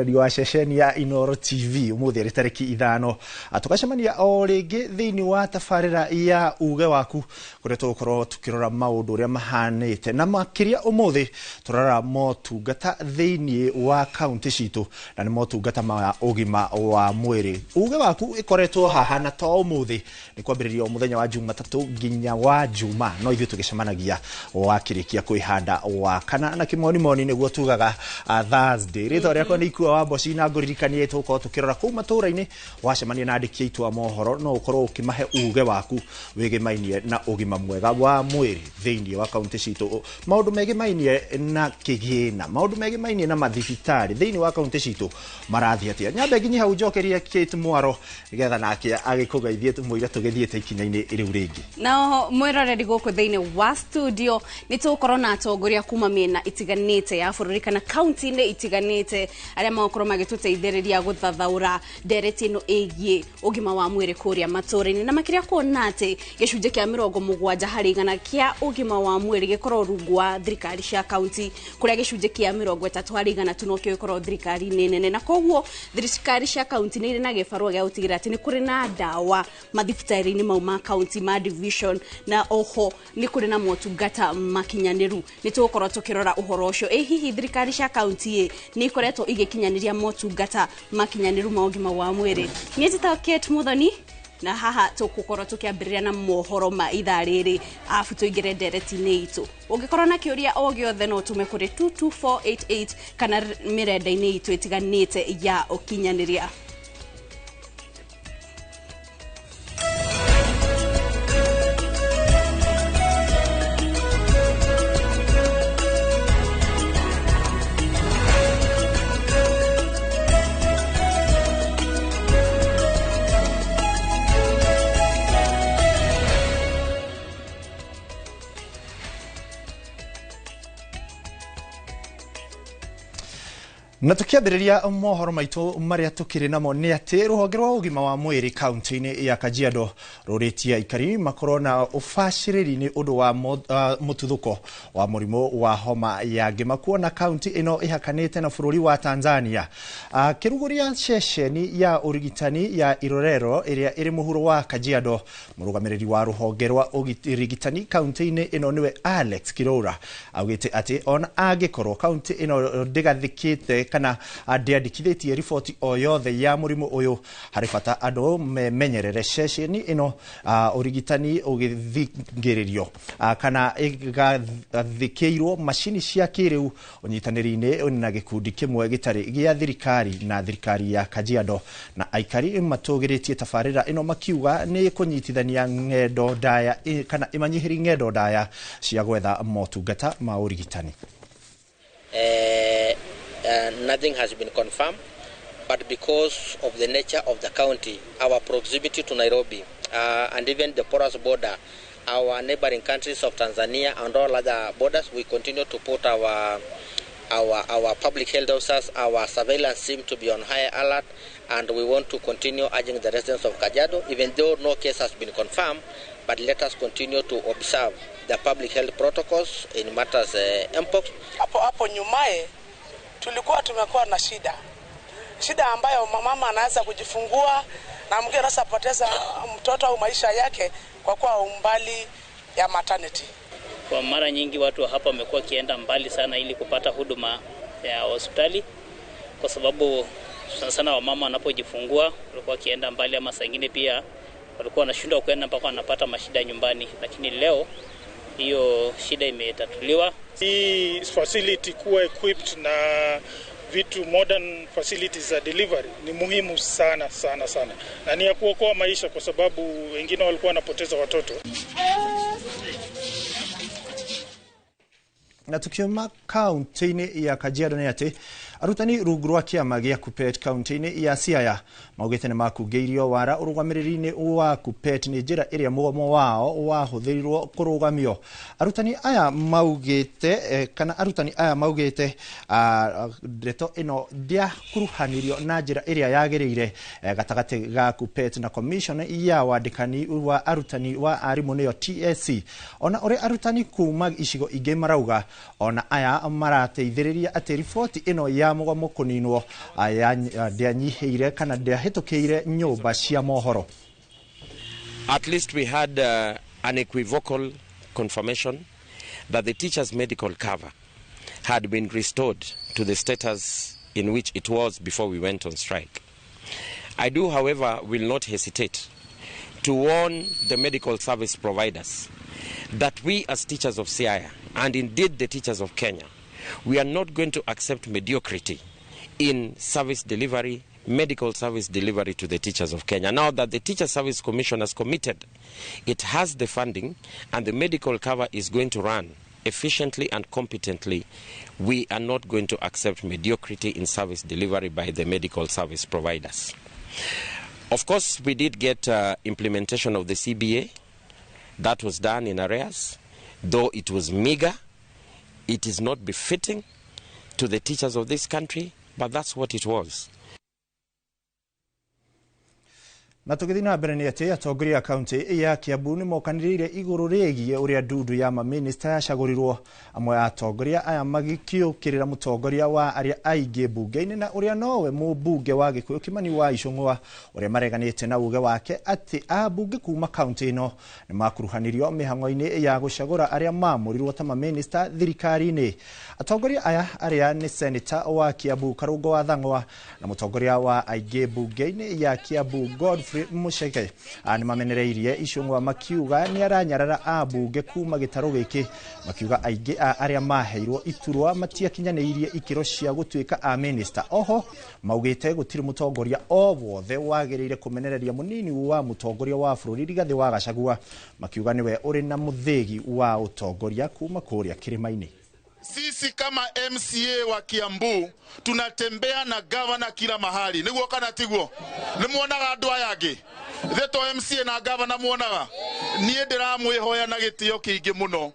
Mwĩroreri wa ceceni ya Inooro TV, ũmũthĩ arĩ tarĩki 5, tũgacemania o rĩngĩ thĩinĩ wa tabarĩra ya Uge Waku, kũrĩa tũgũkorwo tũkĩrora maũndũ ũrĩa mahanĩte, na makĩria ũmũthĩ tũrora motungata thĩinĩ wa kaunti citũ, na nĩ motungata ma ũgima wa mwĩrĩ. Uge Waku ĩkoretwo haha na to ũmũthĩ, nĩ kwambĩrĩria o mũthenya wa Jumatatũ nginya wa Juma, no ithuĩ tũgĩcemanagia wakĩrĩkia kwĩhanda wa kana na kĩmonimoni nĩguo tugaga Thursday. Rĩtwa rĩakwa nĩ Ikua wa Mboci, na ngũririkanie tũgũkorwo tũkĩrora kũu matũũra-inĩ. Wacemania na andĩki aitũ a mohoro, no ũkorwo ũkĩmahe uge waku wĩgĩmainie na ũgima mwega wa mwĩrĩ thĩinĩ wa kaunti citũ, maũndũ megĩmainie na kĩgĩna, maũndũ megĩmainie na mathibitarĩ thĩinĩ wa kaunti citũ marathiĩ atĩa. Nyambe nginyi hau njokerie Kate Mwaro nĩgetha nake agĩkũgeithie, mũira tũgĩthiĩte ikinya-inĩ rĩu rĩngĩ. Nao mwĩroreri gũkũ thĩinĩ wa studio, nĩ tũgũkorwo na atongoria kuma mĩena itiganĩte ya bũrũri kana kaunti-inĩ itiganĩte, arĩa magũkorwo magĩtũteithĩrĩria gũthathaũra ndereti ĩno ĩgiĩ ũgima wa mwĩrĩ kũrĩa matũũra-inĩ, na makĩria kuona atĩ gĩcunjĩ kĩa 70% kĩa ũgima wa mwĩrĩ gĩkorwo rungu wa thirikari cia kaunti, kũrĩa gĩcunjĩ kĩa 30% tu nokĩo gĩkorwo thirikari-inĩ nene, na koguo thirikari cia kaunti nĩ irĩ na gĩbarũa gĩa gũtigĩrĩra atĩ nĩ kũrĩ na ndawa mathibitarĩ-inĩ mau ma kaunti, ma division, na oho nĩ kũrĩ na motungata makinyanĩru. Nĩ tũgũkorwo tũkĩrora ũhoro ũcio, ĩ hihi thirikari cia kaunti ĩ nĩ ikoretwo igĩkinyanĩria motungata makinyanĩru ma ũgima wa mwĩrĩ? Niĩ njĩtagwo Kate Muthoni, na haha tũgũkorwo tũkĩambĩrĩria na mohoro ma ithaa rĩrĩ, arabu tũingĩre ndereti-inĩ itũ. Ũngĩkorwo na kĩũria o gĩothe, no ũtũme kũrĩ 22488 kana mĩrenda-inĩ itũ ĩtiganĩte ya ũkinyanĩria. Na tukiambĩrĩria mohoro maitũ marĩa tũkĩrĩ namo nĩ atĩ rũhonge rwa ũgima wa mwĩrĩ kaunti-inĩ ya Kajiado rũrĩtie aikari makorwo na ũbacĩrĩri nĩ ũndũ wa mũtuthũko wa mũrimũ wa homa ya ngĩma, kuona kaunti ĩno ĩhakanĩte na bũrũri wa Tanzania. Kĩrugũria ceceni ya ũrigitani ya Irorero ĩrĩa ĩrĩ mũhuro wa Kajiado, mũrũgamĩrĩri wa rũhonge rwa ũrigitani kaunti-inĩ ĩno nĩwe Alex Kiroura augĩte atĩ ona angĩkorwo kaunti ĩno ndĩgathĩkĩte kana ndĩandĩkithĩtie riboti o yothe ya mũrimũ ũyũ, harĩ bata andũ memenyerere ceceni ĩno ũrigitani ũgĩthingĩrĩrio kana ĩgathĩkĩirwo macini cia kĩrĩu ũnyitanĩri-inĩ na gĩkundi kĩmwe gĩtarĩ gĩa thirikari na thirikari ya Kajiado. Na aikari matũgĩrĩtie tabarĩra ĩno makiuga nĩ kũnyitithania ng'endo ndaya kana ĩmanyihĩri ng'endo ndaya cia gwetha motungata ma ũrigitani. Nothing has been confirmed, but because of the nature of the county, our proximity to Nairobi, and even the porous border, our neighboring countries of Tanzania and all other borders, we continue to put our public health officers, our surveillance team to be on high alert, and we want to continue urging the residents of Kajiado, even though no case has been confirmed, but let us continue to observe the public health protocols in matters mpox. Hapo hapo nyumaye tulikuwa tumekuwa na shida, shida ambayo mama anaweza kujifungua na mwingine anaweza poteza mtoto au maisha yake kwa kuwa umbali ya maternity. Kwa mara nyingi watu wa hapa wamekuwa wakienda mbali sana ili kupata huduma ya hospitali, kwa sababu sana sana wamama wanapojifungua walikuwa wakienda mbali, ama saa ingine pia walikuwa wanashindwa kwenda mpaka wanapata mashida nyumbani, lakini leo hiyo shida imetatuliwa. Hii facility kuwa equipped na vitu modern facilities za delivery ni muhimu sana sana sana, na ni ya kuokoa maisha, kwa sababu wengine walikuwa wanapoteza watoto. Na tukiuma kaunti-inĩ ya Kajiado nĩ atĩ arutani rungu rwa kĩama gĩa KUPPET kaunti-inĩ ya Siaya maugĩte nĩ makungĩirio wara ũrũgamĩrĩri-inĩ wa KUPPET nĩ njĩra ĩrĩa mũgomo wao wahũthĩrirwo kũrũgamio. Arutani aya maugĩte kana arutani aya maugĩte ndeto ĩno ndĩakuruhanirio na njĩra ĩrĩa yagĩrĩire gatagatĩ ga KUPPET na commission ya wandĩkani wa arutani wa arimũ nĩyo TSC. Ona ũrĩa arutani kuma icigo ingĩ marauga, ona aya marateithĩrĩria atĩ riboti ĩno ya ya mũgomo kũninwo ndĩanyihĩire kana ndĩahĩtũkĩire nyũmba cia mohoro. At least we had unequivocal confirmation that the teachers' medical cover had been restored to the status in which it was before we went on strike. I do, however, will not hesitate to warn the medical service providers that we as teachers of Siaya, and indeed the teachers of Kenya, we are not going to accept mediocrity in service delivery, medical service delivery to the teachers of Kenya. Now that the Teacher Service Commission has committed, it has the funding and the medical cover is going to run efficiently and competently, we are not going to accept mediocrity in service delivery by the medical service providers. Of course, we did get implementation of the CBA. That was done in arrears, though it was meager. It is not befitting to the teachers of this country, but that's what it was. Na tũgĩthiĩ na mbere nĩ atĩ atongoria a kaunti ya Kiambu nĩ mokanĩrĩire igũrũ rĩgiĩ ũrĩa ndundu ya mamĩnĩsta yacagũrirwo. Amwe a atongoria aya magĩkĩũkĩrĩra mũtongoria wa arĩa aingĩ mbunge-inĩ na ũrĩa nowe mũmbunge wa Gĩkũyũ Kimani wa Ichung'wa, ũrĩa mareganĩte na uge wake atĩ ambunge kuma kaunti ĩno nĩ makuruhanirio mĩhang'o-inĩ ya gũcagũra arĩa maamũrirwo ta mamĩnĩsta thirikari-inĩ. Atongoria aya arĩa nĩ seneta wa Kiambu Karũngo wa Thang'wa na mũtongoria wa aingĩ mbunge-inĩ ya Kiambu Godfrey Mucheke nĩ mamenereirie Ichung'wa makiuga nĩ aranyarara ambunge kuma gĩtarũ gĩkĩ, makiuga aingĩ a arĩa maheirwo iturwa matiakinyanĩirie ikĩro cia gũtuĩka a minista. Oho maugĩte gũtirĩ mũtongoria o wothe wagĩrĩire kũmenereria mũnini wa mũtongoria wa bũrũri Rigathĩ wa Gachagua, makiuga nĩwe ũrĩ na mũthĩgi wa ũtongoria kuma kũrĩa kĩrĩma-inĩ. Sisi kama MCA wa Kiambu tunatembea na governor kila mahali. Niguo kana tiguo? Ni muonaga andu aya angi? Ithe to MCA na governor muonaga? Nie ndiramwihoya na gitio kiingi muno.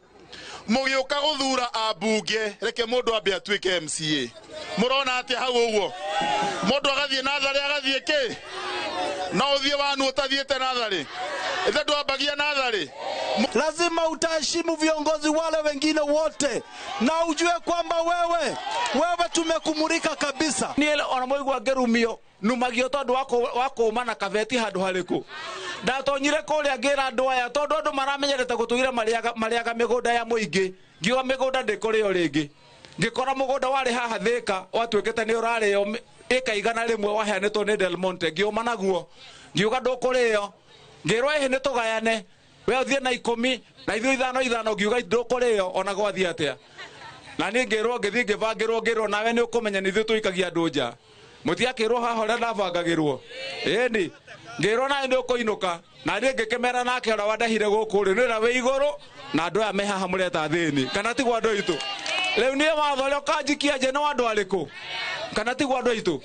Mugiuka guthura ambunge, reke mundu ambe atuike MCA. Murona atia hau uguo? Mundu agathie nathari agathie ki? No uthie wanu utathiete nathari. Ithe ndwambagia nathari. Lazima utaheshimu viongozi wale wengine wote na ujue kwamba wewe tumekumurika kabisa. Niele ona moigwa ngerumio numagio tondu wako na kabeti handu hariku ndatonyire kuria ngira andu aya tondu andu maramenyerete gutuire mariaga migunda ya muingi, ngiuga migunda ndikurio ringi, ngikora mugunda wari haha Thika watuikite ni urario ika 100 waheanitwo ni Del Monte, ngiuma naguo ngiuga ndukurio, ngirwo ihi ni tugayane, we uthie na 10 na ithuĩ 5 5, ngiuga ndũkũrĩo ona gwathiĩ atĩa. Na niĩ ngĩrwo ngĩthiĩ ngĩbangĩrwo ngĩrwo nawe nĩ ũkũmenya nĩ ithuĩ tũikagia andũ nja, mũtiakĩrwo haha ũrĩa ndabangagĩrwo, ĩni ngĩrwo nawe nĩ ũkũinũka. Na niĩ ngĩkĩmera nake ũrĩa wandehire gũkũ rĩ, nĩ ũrĩa wĩ igũrũ na andũ aya me haha mũreta thĩni, kana tiguo andũ aitũ? Rĩu niĩ watho ũrĩa ũkanjikia nja nĩ wa andũ arĩkũ? Kana tiguo andũ aitũ?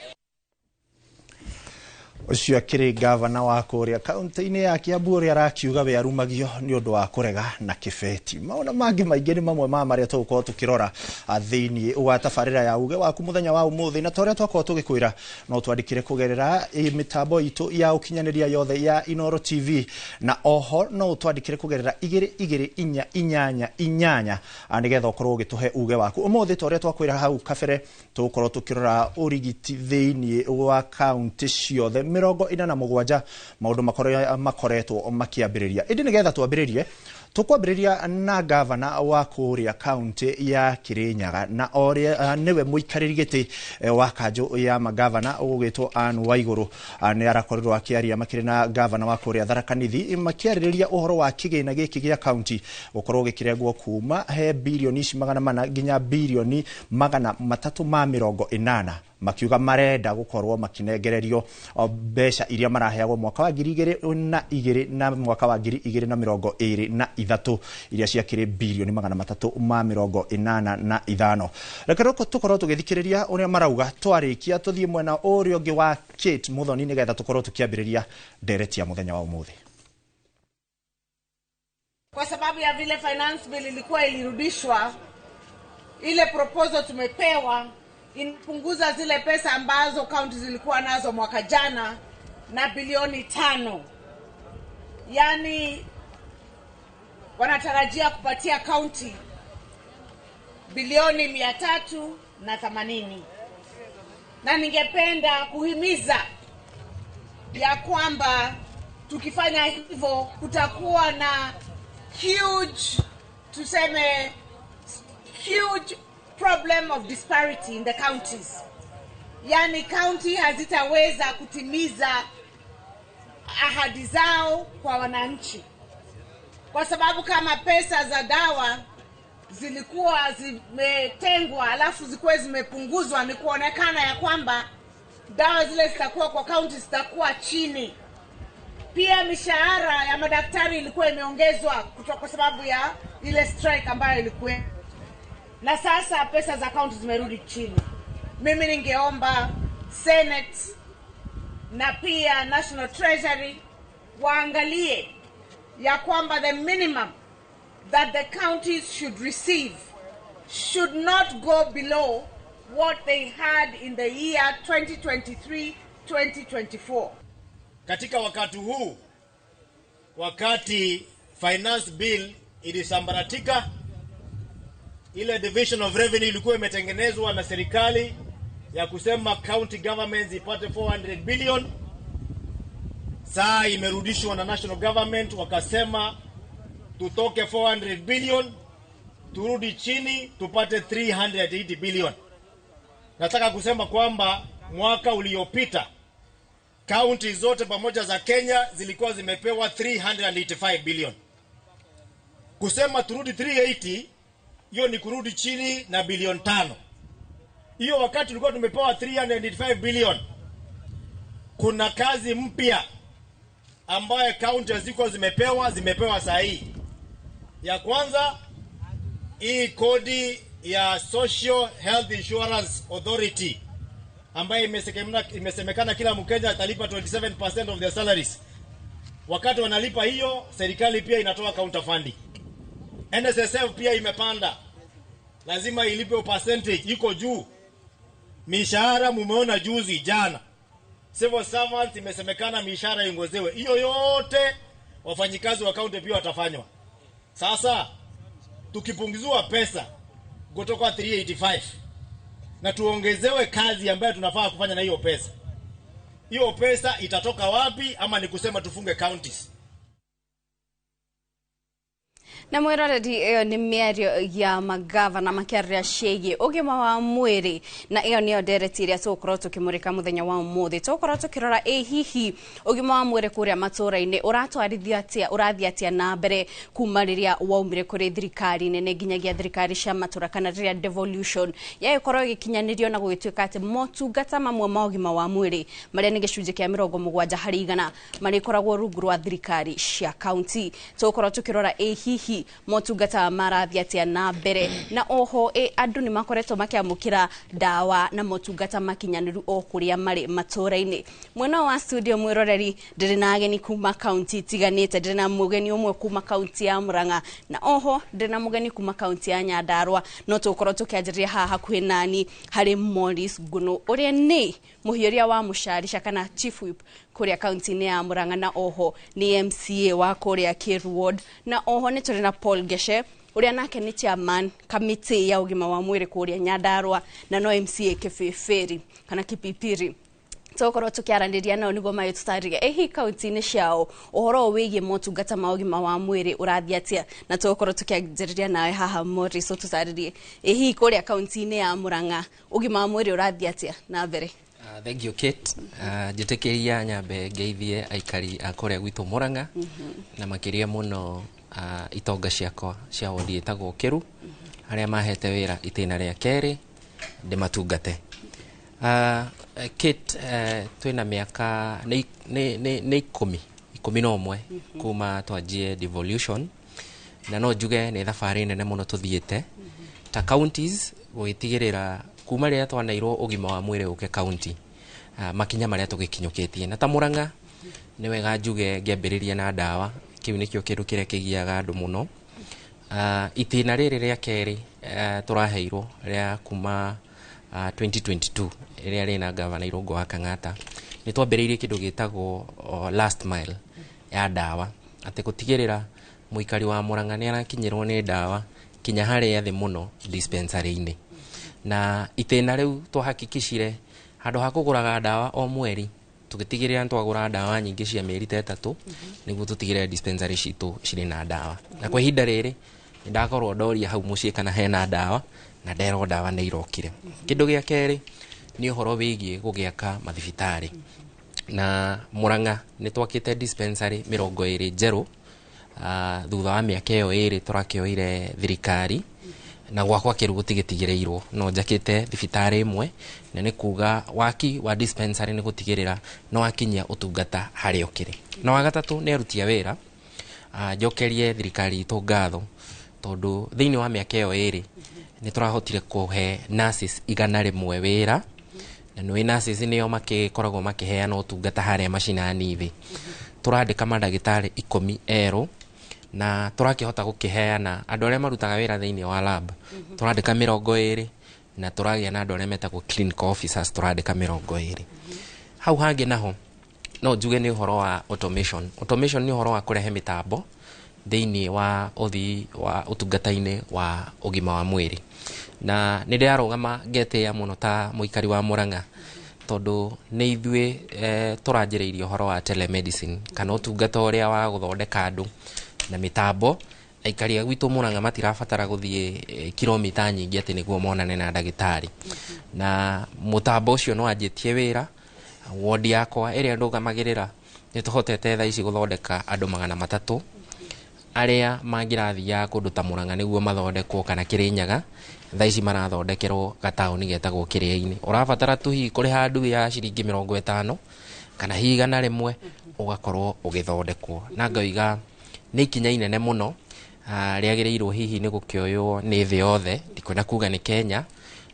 Ũcio akĩrĩ gavana wa kũrĩa kaunti-inĩ ya Kiambu ũrĩa arakiuga we arumagio nĩ ũndũ wa kũrega na kĩbeti. Maũndũ mangĩ maingĩ nĩ mamwe ma marĩa tũgũkorwo tũkĩrora thĩinĩ wa tabarĩra ya uge waku mũthenya wa ũmũthĩ, na ta ũrĩa twakorwo tũgĩkwĩra no twandĩkĩre kũgerera mĩtambo itũ ya ũkinyanĩria yothe ya Inooro TV, na oho no ũtwandĩkĩre kũgerera 2 2 4 8 8 nĩgetha ũkorwo ũgĩtũhe uge waku. Ũmũthĩ ta ũrĩa twakwĩra hau kabere tũgũkorwo tũkĩrora ũrigiti thĩinĩ wa kaunti ciothe 47 maũndũ makoretwo makĩambĩrĩria. Ĩndĩ nĩgetha twambĩrĩrie tũkwambĩrĩria na gavana wa kũrĩa kaunti ya Kirinyaga na ũrĩa nĩwe mũikarĩri gĩtĩ wa kanjũ ya magavana ũgũgĩtwo Anne Waigũrũ, nĩ arakorirwo akĩaria makĩrĩ na gavana wa kũrĩa Tharaka Nithi makĩarĩrĩria ũhoro wa kĩgĩna gĩkĩ gĩa kaunti gũkorwo gĩkĩrengwo kuma he birioni ici 400 nginya birioni 380, makiuga marenda gukorwo makinengererio mbeca iria maraheagwo mwaka wa 2002 na mwaka wa 2023 iria ciakĩrĩ birioni 385. Reke tũkorwo tũgĩthikĩrĩria ũrĩa marauga twarĩkia tũthiĩ mwena ũrĩa ũngĩ wa Kate Muthoni nĩgetha tũkorwo tũkĩambĩrĩria ndereti ya mũthenya wa ũmũthĩ. Kwa sababu ya vile finance bill ilikuwa ilirudishwa, ile proposal tumepewa inapunguza zile pesa ambazo county zilikuwa nazo mwaka jana na bilioni 5. Yani wanatarajia kupatia county bilioni 380. Na ningependa kuhimiza ya kwamba tukifanya hivyo kutakuwa na huge, tuseme huge problem of disparity in the counties. Yani county hazitaweza kutimiza ahadi zao kwa wananchi, kwa sababu kama pesa za dawa zilikuwa zimetengwa alafu zikuwe zimepunguzwa, ni kuonekana ya kwamba dawa zile zitakuwa kwa county zitakuwa chini. Pia mishahara ya madaktari ilikuwa imeongezwa kutoka kwa sababu ya ile strike ambayo ilikuwa, na sasa pesa za county zimerudi chini. Mimi ningeomba Senate na pia National Treasury waangalie ya kwamba the minimum that the counties should receive should not go below what they had in the year 2023-2024. Katika wakati huu, wakati finance bill ilisambaratika, ile division of revenue ilikuwa imetengenezwa na serikali ya kusema county governments ipate 400 billion, saa imerudishwa na national government, wakasema tutoke 400 billion turudi chini tupate 380 billion. Nataka kusema kwamba mwaka uliopita county zote pamoja za Kenya zilikuwa zimepewa 385 billion. Kusema turudi 380, hiyo ni kurudi chini na bilioni 5. Hiyo wakati tulikuwa tumepewa 385 billion. Kuna kazi mpya ambayo county ziko zimepewa saa hii. Ya kwanza, hii kodi ya Social Health Insurance Authority ambayo imesemekana kila Mkenya atalipa 27% of their salaries. Wakati wanalipa hiyo, serikali pia inatoa counterfunding. NSSF pia imepanda, lazima ilipe percentage iko juu. Mishahara mumeona juzi jana, civil servants imesemekana mishahara iongezewe. Hiyo yote wafanyikazi wa county pia watafanywa. Sasa tukipunguzwa pesa kutoka 385 na tuongezewe kazi ambayo tunafaa kufanya na hiyo pesa, hiyo pesa itatoka wapi? Ama ni kusema tufunge counties? Na mwiroreri, ĩyo nĩ mĩario ya magavana makĩarĩria ciĩgiĩ ũgima wa mwĩrĩ, na ĩyo nĩyo ndereti ĩrĩa tũgũkorwo tũkĩmũrĩka mũthenya wa ũmũthĩ. Tũgũkorwo tũkĩrora ĩ hihi ũgima wa mwĩrĩ kũrĩa matũũra-inĩ ũratwarithio atĩa, ũrathiĩ atĩa na mbere kuma rĩrĩa waumire kũrĩ thirikari nene nginyagia thirikari cia matũũra, kana rĩrĩa devolution yagĩkorwo ĩgĩkinyanĩrio na gũgĩtuĩka atĩ motungata mamwe ma ũgima wa mwĩrĩ marĩa nĩ gĩcunjĩ kĩa 70% marĩkoragwo rungu rwa thirikari cia kaunti. Tũgũkorwo tũkĩrora ĩ hihi motungata marathiĩ atĩa na mbere, na oho ĩ andũ nĩ makoretwo makĩamũkĩra ndawa na motungata makinyanĩru o kũrĩa marĩ matũũra-inĩ. Mwena wa studio mwĩroreri, ndĩrĩ na ageni kuma kaunti itiganĩte. Ndĩrĩ na mũgeni ũmwe kuma kaunti ya Murang'a, na oho ndĩrĩ na mũgeni kuma kaunti ya Nyandarua. No tũgũkorwo tũkĩanjĩrĩria haha hakuhĩ nani harĩ Morris Ngũnũ, ũrĩa nĩ mũhiũria wa mũcarica kana chief whip kũrĩa kaunti-inĩ ya Murang'a, na oho nĩ MCA wa kũrĩa Kĩru Ward, na oho nĩ tũrĩ na Paul Geshe, ũrĩa nake nĩ chairman kamĩtĩ ya ũgima wa mwĩrĩ kũrĩa Nyandarua, na no MCA Kĩbĩbĩri kana Kipipiri. Tũgũkorwo tũkĩaranĩria nao nĩguo magĩtũtarĩrie ĩ hihi kaunti-inĩ ciao ũhoro wĩgiĩ motungata ma ũgima wa mwĩrĩ ũrathiĩ atĩa, na tũgũkorwo tũkĩanjĩrĩria nawe haha Morris, ũtũtarĩrie ĩ hihi kũrĩa kaunti-inĩ ya Murang'a ũgima wa mwĩrĩ ũrathiĩ atĩa na mbere. Thank you, Kate. Njĩtĩkĩria nyambe ngeithie aikari a kũrĩa gwitũ Murang'a, na makĩria mũno itonga ciakwa cia wodi ĩtagwo Kĩru, arĩa mahete wĩra itĩna rĩa kerĩ ndĩmatungate. Kate, twĩna mĩaka nĩ 11 kuma twanjie devolution, na no njuge nĩ thabarĩ nene mũno tũthiĩte ta counties gũgĩtigĩrĩra kuma rĩrĩa twanairwo ũgima wa mwĩrĩ ũke county, makinya marĩa tũgĩkinyũkĩtie. Na ta Murang'a nĩ wega njuge ngĩambĩrĩria na ndawa, kĩu nĩkĩo kĩndũ kĩrĩa kĩgiaga andũ mũno. Itĩna rĩrĩ rĩa kerĩ tũraheirwo rĩa kuma 2022 rĩrĩa rĩna gavana Irũngũ wa Kang'ata, nĩ twambĩrĩirie kĩndũ gĩtagwo last mile ya ndawa, atĩ gũtigĩrĩra mũikari wa Murang'a nĩ arakinyĩrwo nĩ ndawa kinya harĩa thĩ mũno dispensary-inĩ. Na itĩna rĩu twahakikishire Handũ ha kũgũraga ndawa o mweri, tũgĩtigĩrĩra nĩtwagũra ndawa nyingĩ cia mĩeri ta 3 nĩguo tũtigĩrĩre dispensary citũ cirĩ na ndawa. Na kwa ihinda rĩrĩ nĩndakorwo ndoria hau mũciĩ kana hena ndawa, na nderwo ndawa nĩ irokire. Kĩndũ gĩa kerĩ nĩ ũhoro wĩgiĩ gũgĩaka mathibitarĩ. Na Murang'a nĩ twakĩte dispensary 20 njerũ, thutha wa mĩaka ĩyo 2 tũrakĩoire thirikari, na gwakwa kĩru gũtigĩtigĩrĩirwo no njakĩte thibitarĩ ĩmwe, na nĩ kuga waki wa dispensary nĩ gũtigĩrĩra no wakinyia ũtungata harĩa ũkĩrĩ. Na wa gatatũ nĩ aruti a wĩra. Njokerie thirikari itũ ngatho tondũ thĩinĩ wa mĩaka ĩyo 2 nĩ tũrahotire kũhe nurses 100 wĩra, na nĩ nurses nĩo makĩkoragwo makĩheana ũtungata harĩa macinani thĩ. Tũrandĩka mandagĩtarĩ 10 erũ, na tũrakĩhota gũkĩheana andũ arĩa marutaga wĩra thĩinĩ wa lab tũrandĩka 20, na tũragĩa na andũ arĩa metagwo clinical officers tũrandĩka 20. Hau hangĩ naho no njuge nĩ ũhoro wa automation. Automation nĩ ũhoro wa kũrehe mĩtambo thĩinĩ wa ũthii wa ũtungata-inĩ wa ũgima wa mwĩrĩ. Na nĩ ndĩrarũgama ngetĩĩa mũno ta mũikari wa Murang'a tondũ nĩ ithuĩ tũranjĩrĩirie ũhoro wa telemedicine kana ũtungata ũrĩa wa gũthondeka andũ na mĩtambo. Aikari a gwitũ Murang'a matirabatara gũthiĩ kilomita nyingĩ atĩ nĩguo monane na ndagĩtarĩ. Na mũtambo ũcio nĩ wanjĩtie wĩra. Wodi yakwa ĩrĩa ndũgamagĩrĩra nĩ tũhotete thaa ici gũthondeka andũ 300 arĩa mangĩrathiaga kũndũ ta Murang'a nĩguo mathondekwo kana Kĩrĩnyaga, thaa ici marathondekerwo gataũni getagwo Kĩrĩa-inĩ. Ũrabatara tu hihi kũrĩha nduthi ya ciringi 50 kana hihi 100 ũgakorwo ũgĩthondekwo. Na ngauga nĩ ikinya inene mũno, rĩagĩrĩirwo hihi nĩ gũkĩoywo nĩ thĩ yothe, ndikwenda kuga nĩ Kenya,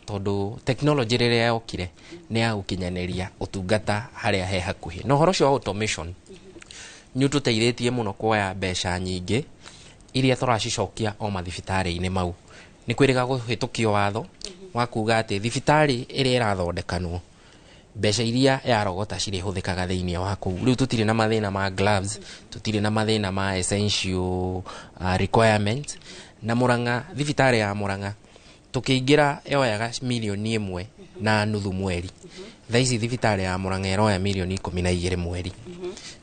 tondũ tekinoronjĩ rĩrĩa yokire nĩ ya gũkinyanĩria ũtungata harĩa he hakuhĩ. Na ũhoro ũcio wa automation nĩ ũtũteithĩtie mũno kuoya mbeca nyingĩ iria tũracicokia o mathibitarĩ-inĩ mau. Nĩ kwĩrĩga kũhĩtũkio watho wa kuga atĩ thibitarĩ ĩrĩa ĩrathondekanwo mbeca iria yarogota cirĩhũthĩkaga thĩinĩ wa kũu. Rĩu tũtirĩ na mathĩna ma gloves, tũtirĩ na mathĩna ma essential requirements. Na Murang'a, thibitarĩ ya Murang'a tũkĩingĩra yoyaga milioni 1.5 mweri. Thaa ici thibitarĩ ya Murang'a ĩroya milioni 12 mweri.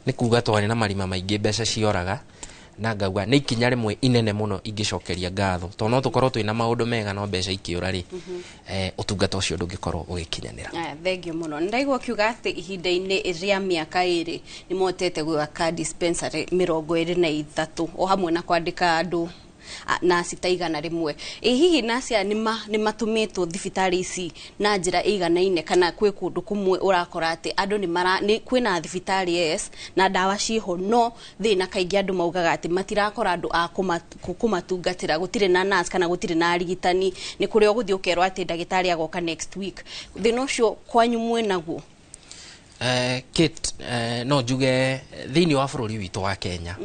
Nĩ kuga twarĩ na marima maingĩ mbeca cioraga, na ngauga nĩ ikinya rĩmwe inene mũno ingĩcokeria ngatho tondũ no tũkorwo twĩna maũndũ mega no mbeca ikĩũra rĩ, ũtungata ũcio ndũngĩkorwo ũgĩkinyanĩra. Thank you mũno. Ndaigua ũkiuga atĩ ihinda-inĩ rĩa mĩaka 2 nĩ mũhotete gwaka dispensary 23 o hamwe na kwandĩka andũ nasi ta 100. Hihi nasi aya nĩ matũmĩtwo thibitarĩ ici na njĩra ĩiganaine kana kwĩ kũndũ kũmwe ũrakora atĩ andũ nĩ kwĩna thibitarĩ yes na ndawa ciĩho, no thĩna kaingĩ andũ maugaga atĩ matirakora andũ a kũmatungatĩra, gũtirĩ na nurse kana gũtirĩ na arigitani, nĩ kũrĩa ũgũthiĩ ũkerwo atĩ ndagĩtarĩ agoka next week. Thĩna ũcio kwanyu mwĩnaguo? Kate, no njuge thĩinĩ wa bũrũri witũ wa Kenya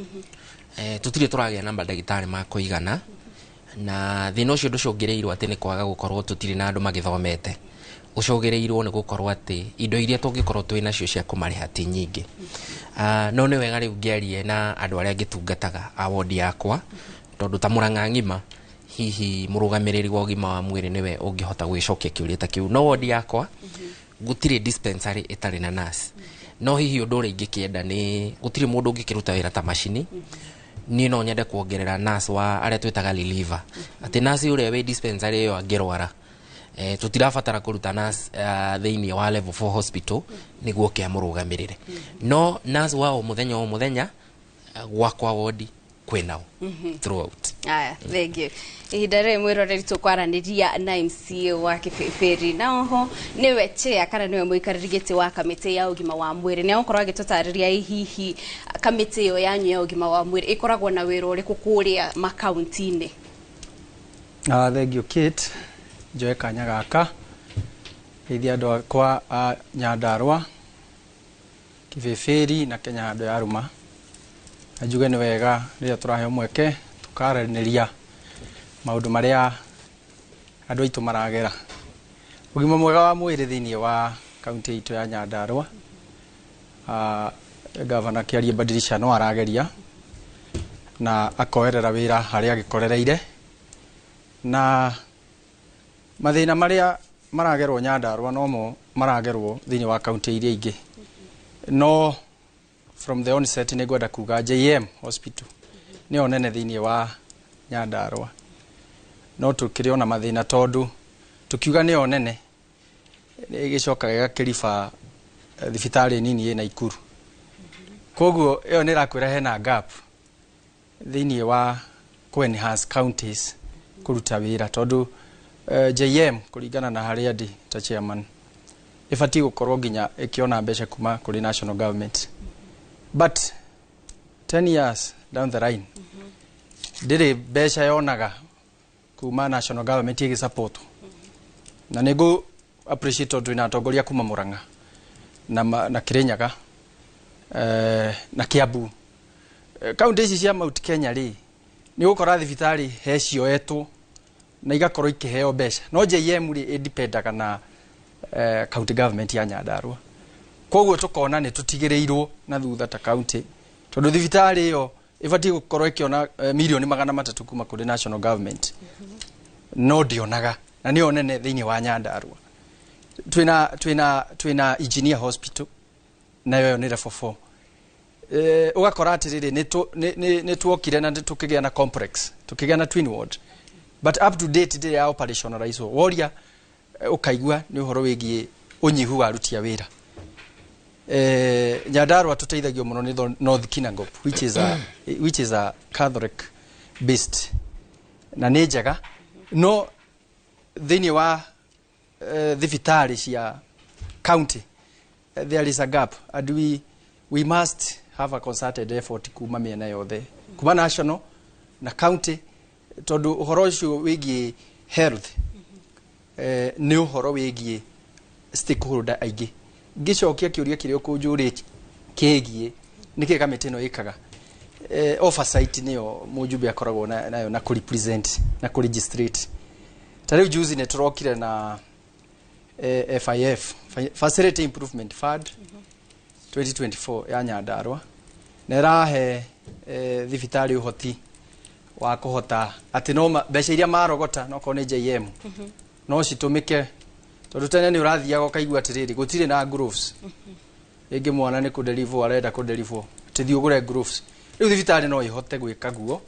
tũtirĩ tũragĩa na mandagĩtarĩ ma kũigana, na thĩna ũcio ndũcũngĩrĩirwo atĩ nĩ kwaga gũkorwo tũtirĩ na andũ magĩthomete. Ũcũngĩrĩirwo nĩ gũkorwo atĩ indo iria tũngĩkorwo twĩ nacio cia kũmarĩha ti nyingĩ. No nĩ wega rĩu ngĩarie na andũ arĩa ngĩtungataga a wodi yakwa, tondũ ta Murang'a ng'ima hihi mũrũgamĩrĩri wa ũgima wa mwĩrĩ nĩwe ũngĩhota gwĩcokia kĩũria ta kĩu. No wodi yakwa gũtirĩ dispensary ĩtarĩ na nurse. No hihi ũndũ ũrĩa ingĩkĩenda nĩ gũtirĩ mũndũ ũngĩkĩruta wĩra ta macini. Niĩ no nyende kuongerera nurse wa arĩa twĩtaga reliever, atĩ nurse ũrĩa wĩ dispensary ĩyo angĩrwara, tũtirabatara kũruta nurse thĩinĩ wa level 4 hospital nĩguo oke amũrũgamĩrĩre. No nurse wa o mũthenya o mũthenya gwakwa wodi kwĩnao throughout. Aya, thank you. Ihinda rĩrĩ mwĩroreri tũkwaranĩria na MCA wa Kĩbĩbĩri, na oho nĩwe chair kana nĩwe mũikarĩri gĩtĩ wa kamĩtĩ ya ũgima wa mwĩrĩ. Nĩ egũkorwo agĩtũtarĩria hihi kamĩtĩ ĩyo yanyu ya ũgima wa mwĩrĩ ĩkoragwo na wĩra ũrĩkũ kũrĩa makaunti-inĩ. Thank you Kate. Njoe kanya gaka geithia andũ akwa a Nyandarua, Kĩbĩbĩri na Kenya handũ ya Ruma. Na njuge nĩ wega rĩrĩa tũraheo mweke tũkaranĩria maũndũ marĩa andũ aitũ maragera. Ũgima mwega wa mwĩrĩ thĩinĩ wa kaunti itũ ya Nyandarua, gavana Kĩarie Badilisha no arageria na akoerera wĩra harĩa agĩkorereire, na mathĩna marĩa maragerwo Nyandarua nomo maragerwo thĩinĩ wa kaunti iria ingĩ. No from the onset nĩ ngwenda kuga JM Hospital nĩyo nene thĩinĩ wa Nyandarua, no tũkĩrĩ ona mathĩna tondũ tũkiuga nĩyo nene ĩgĩcokaga ĩgakĩriba thibitarĩ nini ĩ Naikuru. Koguo ĩyo nĩ ĩrakwĩra hena gap thĩinĩ wa kũ enhance counties kũruta wĩra, tondũ JM kũringana na harĩa ndĩ ta chairman ĩbatiĩ gũkorwo nginya ĩkĩona mbeca kuma kũrĩ national government, but 10 years down the line ndĩrĩ mbeca yonaga kuma national government ĩgĩsupport. Na nĩ ngũ appreciate tondũ twĩna atongoria kuma Murang'a na Kirinyaga na Kiambu. Kaunti ici cia Mount Kenya rĩ, nĩ ũgũkora thibitarĩ he cioetwo na igakorwo ikĩheo mbeca, no JM rĩ ĩdipendaga na county government ya Nyandarua. Koguo tũkona nĩ tũtigĩrĩirwo na thutha ta county, tondũ thibitarĩ ĩyo ĩbatiĩ gũkorwo ĩkĩona mirioni 300 kuma kũrĩ national government, no ndĩonaga, na nĩyo nene thĩinĩ wa Nyandarua. Twĩna Engineer Hospital, nayo ĩyo nĩ level 4. Ũgakora atĩrĩrĩ, nĩ tuokire na tũkĩgĩa na complex, tũkĩgĩa na twin ward, but up to date ndĩrĩ ya operationalize. Woria ũkaigua nĩ ũhoro wĩgiĩ ũnyihu wa aruti a wĩra. Nyandarua tũteithagio mũno nĩ North Kinangop, which is a Catholic based, na nĩ njega, no thĩinĩ wa thibitarĩ cia county there is a gap and we must have a concerted effort kuma mĩena yothe, kuma national na county, tondũ ũhoro ũcio wĩgiĩ health nĩ ũhoro wĩgiĩ stakeholder aingĩ. Ngĩcokia kĩũria kĩrĩa ũkũnjũrĩtie kĩgiĩ nĩkĩ kamĩtĩ ĩno ĩkaga, oversight nĩyo mũjumbe akoragwo nayo na kũrepresent na kũregistrate. Ta rĩu juzi nĩ tũrokire na FIF, Facility Improvement Fund 2024 ya Nyandarua, na ĩrahe thibitarĩ ũhoti wa kũhota atĩ no mbeca iria marogota nokorwo nĩ JM no citũmĩke, tondũ tene nĩ ũrathiaga ũkaigua atĩrĩrĩ, gũtirĩ na gloves, rĩngĩ mwana nĩ kũdeliver arenda kũdeliver, atĩ thiĩ ũgũre gloves. Rĩu thibitarĩ no ĩhote gwĩka guo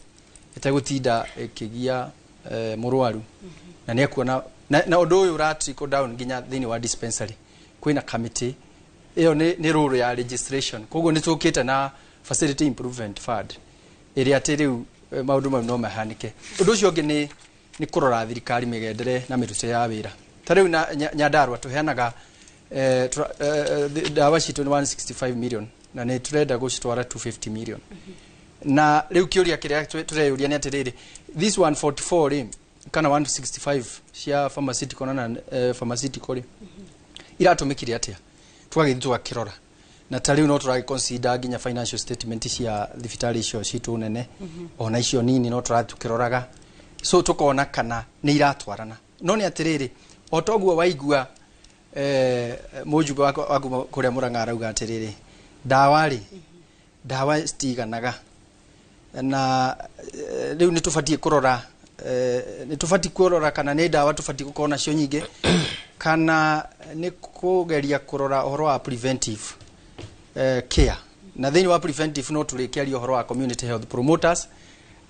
ĩtegũtinda ĩkĩgia mũrwaru na nĩ ekuona na ũndũ ũyũ ũra trickle down nginya thĩinĩ wa dispensary. Kwĩna committee ĩyo nĩ role ya registration. Koguo nĩ tũkĩte na Facility Improvement Fund ĩrĩa atĩ rĩu maũndũ mau no mahanĩke. Ũndũ ũcio ũngĩ nĩ kũrora thirikari mĩgendere na mĩrutĩre ya wĩra. Ta rĩu na Nyandarua tũheanaga ndawa citũ nĩ 165 million na nĩ tũrenda gũcitwara 250 million. Na rĩu kĩũria kĩrĩa tũreyũria nĩ atĩrĩrĩ, this 144 rĩ kana 165 cia pharmaceutical na pharmaceutical rĩ, iratũmĩkire atĩa? Tũgagĩthiĩ tũgakĩrora, na ta rĩu no tũragĩ consider nginya financial statement cia thibitarĩ icio citũ nene ona icio nini, no tũrathiĩ tũkĩroraga, so tũkona kana nĩ iratwarana. No nĩ atĩrĩrĩ, o toguo waigua mũjumbe wa kuma kũrĩa Mũrang'a arauga atĩrĩrĩ, ndawa rĩ, ndawa citiganaga, na rĩu nĩ tũbatiĩ kũrora nĩ tũbatiĩ kũrora kana nĩ ndawa tũbatiĩ gũkorwo nacio nyingĩ kana nĩ kũgeria kũrora ũhoro wa preventive care. Na thĩinĩ wa preventive no tũrĩkĩaria ũhoro wa community health promoters,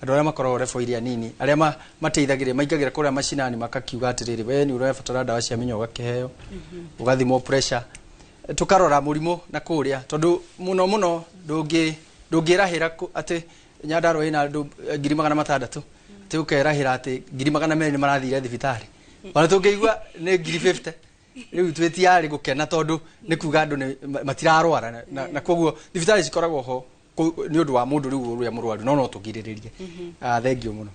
andũ arĩa makoragwo level iria nini, arĩa mateithagĩrĩria, maingagĩra kũrĩa macinani makakiuga atĩrĩrĩ, we nĩ ũrabatara ndawa cia mĩnyoo, ũgakĩheo, ũgathimwo pressure, tũkarora mũrimũ na kũrĩa, tondũ mũno mũno ndũngĩrahĩra atĩ Nyandarua ĩna andũ 600,000, atĩ ũkerahĩra atĩ 200,000 nĩ marathire thibitarĩ. Ona tũngĩigua nĩ 50,000 rĩu twĩtiarĩ gũkena, tondũ nĩ kuga andũ matirarwara, na koguo thibitarĩ cikoragwo ho nĩ ũndũ wa mũndũ rĩu ũrĩa mũrwaru, no tũgirĩrĩrie. Ah, thank you mũno.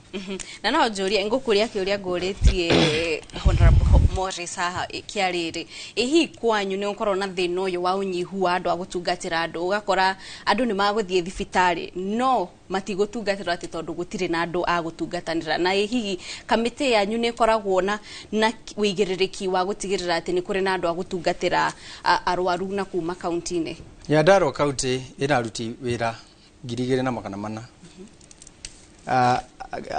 Na no njũrie, ngũkũria kĩũria ngũrĩtie Honorable Morris haha kĩa rĩrĩ, ĩ hihi kwanyu nĩ ũkorwo na thĩna ũyũ wa ũnyihu wa andũ a gũtungatĩra andũ, ũgakora andũ nĩ magũthiĩ thibitarĩ no matigũtungatĩrwo atĩ tondũ gũtirĩ na andũ a gũtungatanĩra? Na ĩ hihi kamĩtĩ yanyu nĩ ĩkoragwo na wĩigĩrĩrĩki wa gũtigĩrĩra atĩ nĩ kũrĩ na andũ a gũtungatĩra arwaru na kuma kaunti-inĩ? Nyandarua County ĩna aruti wĩra 2400. Ah,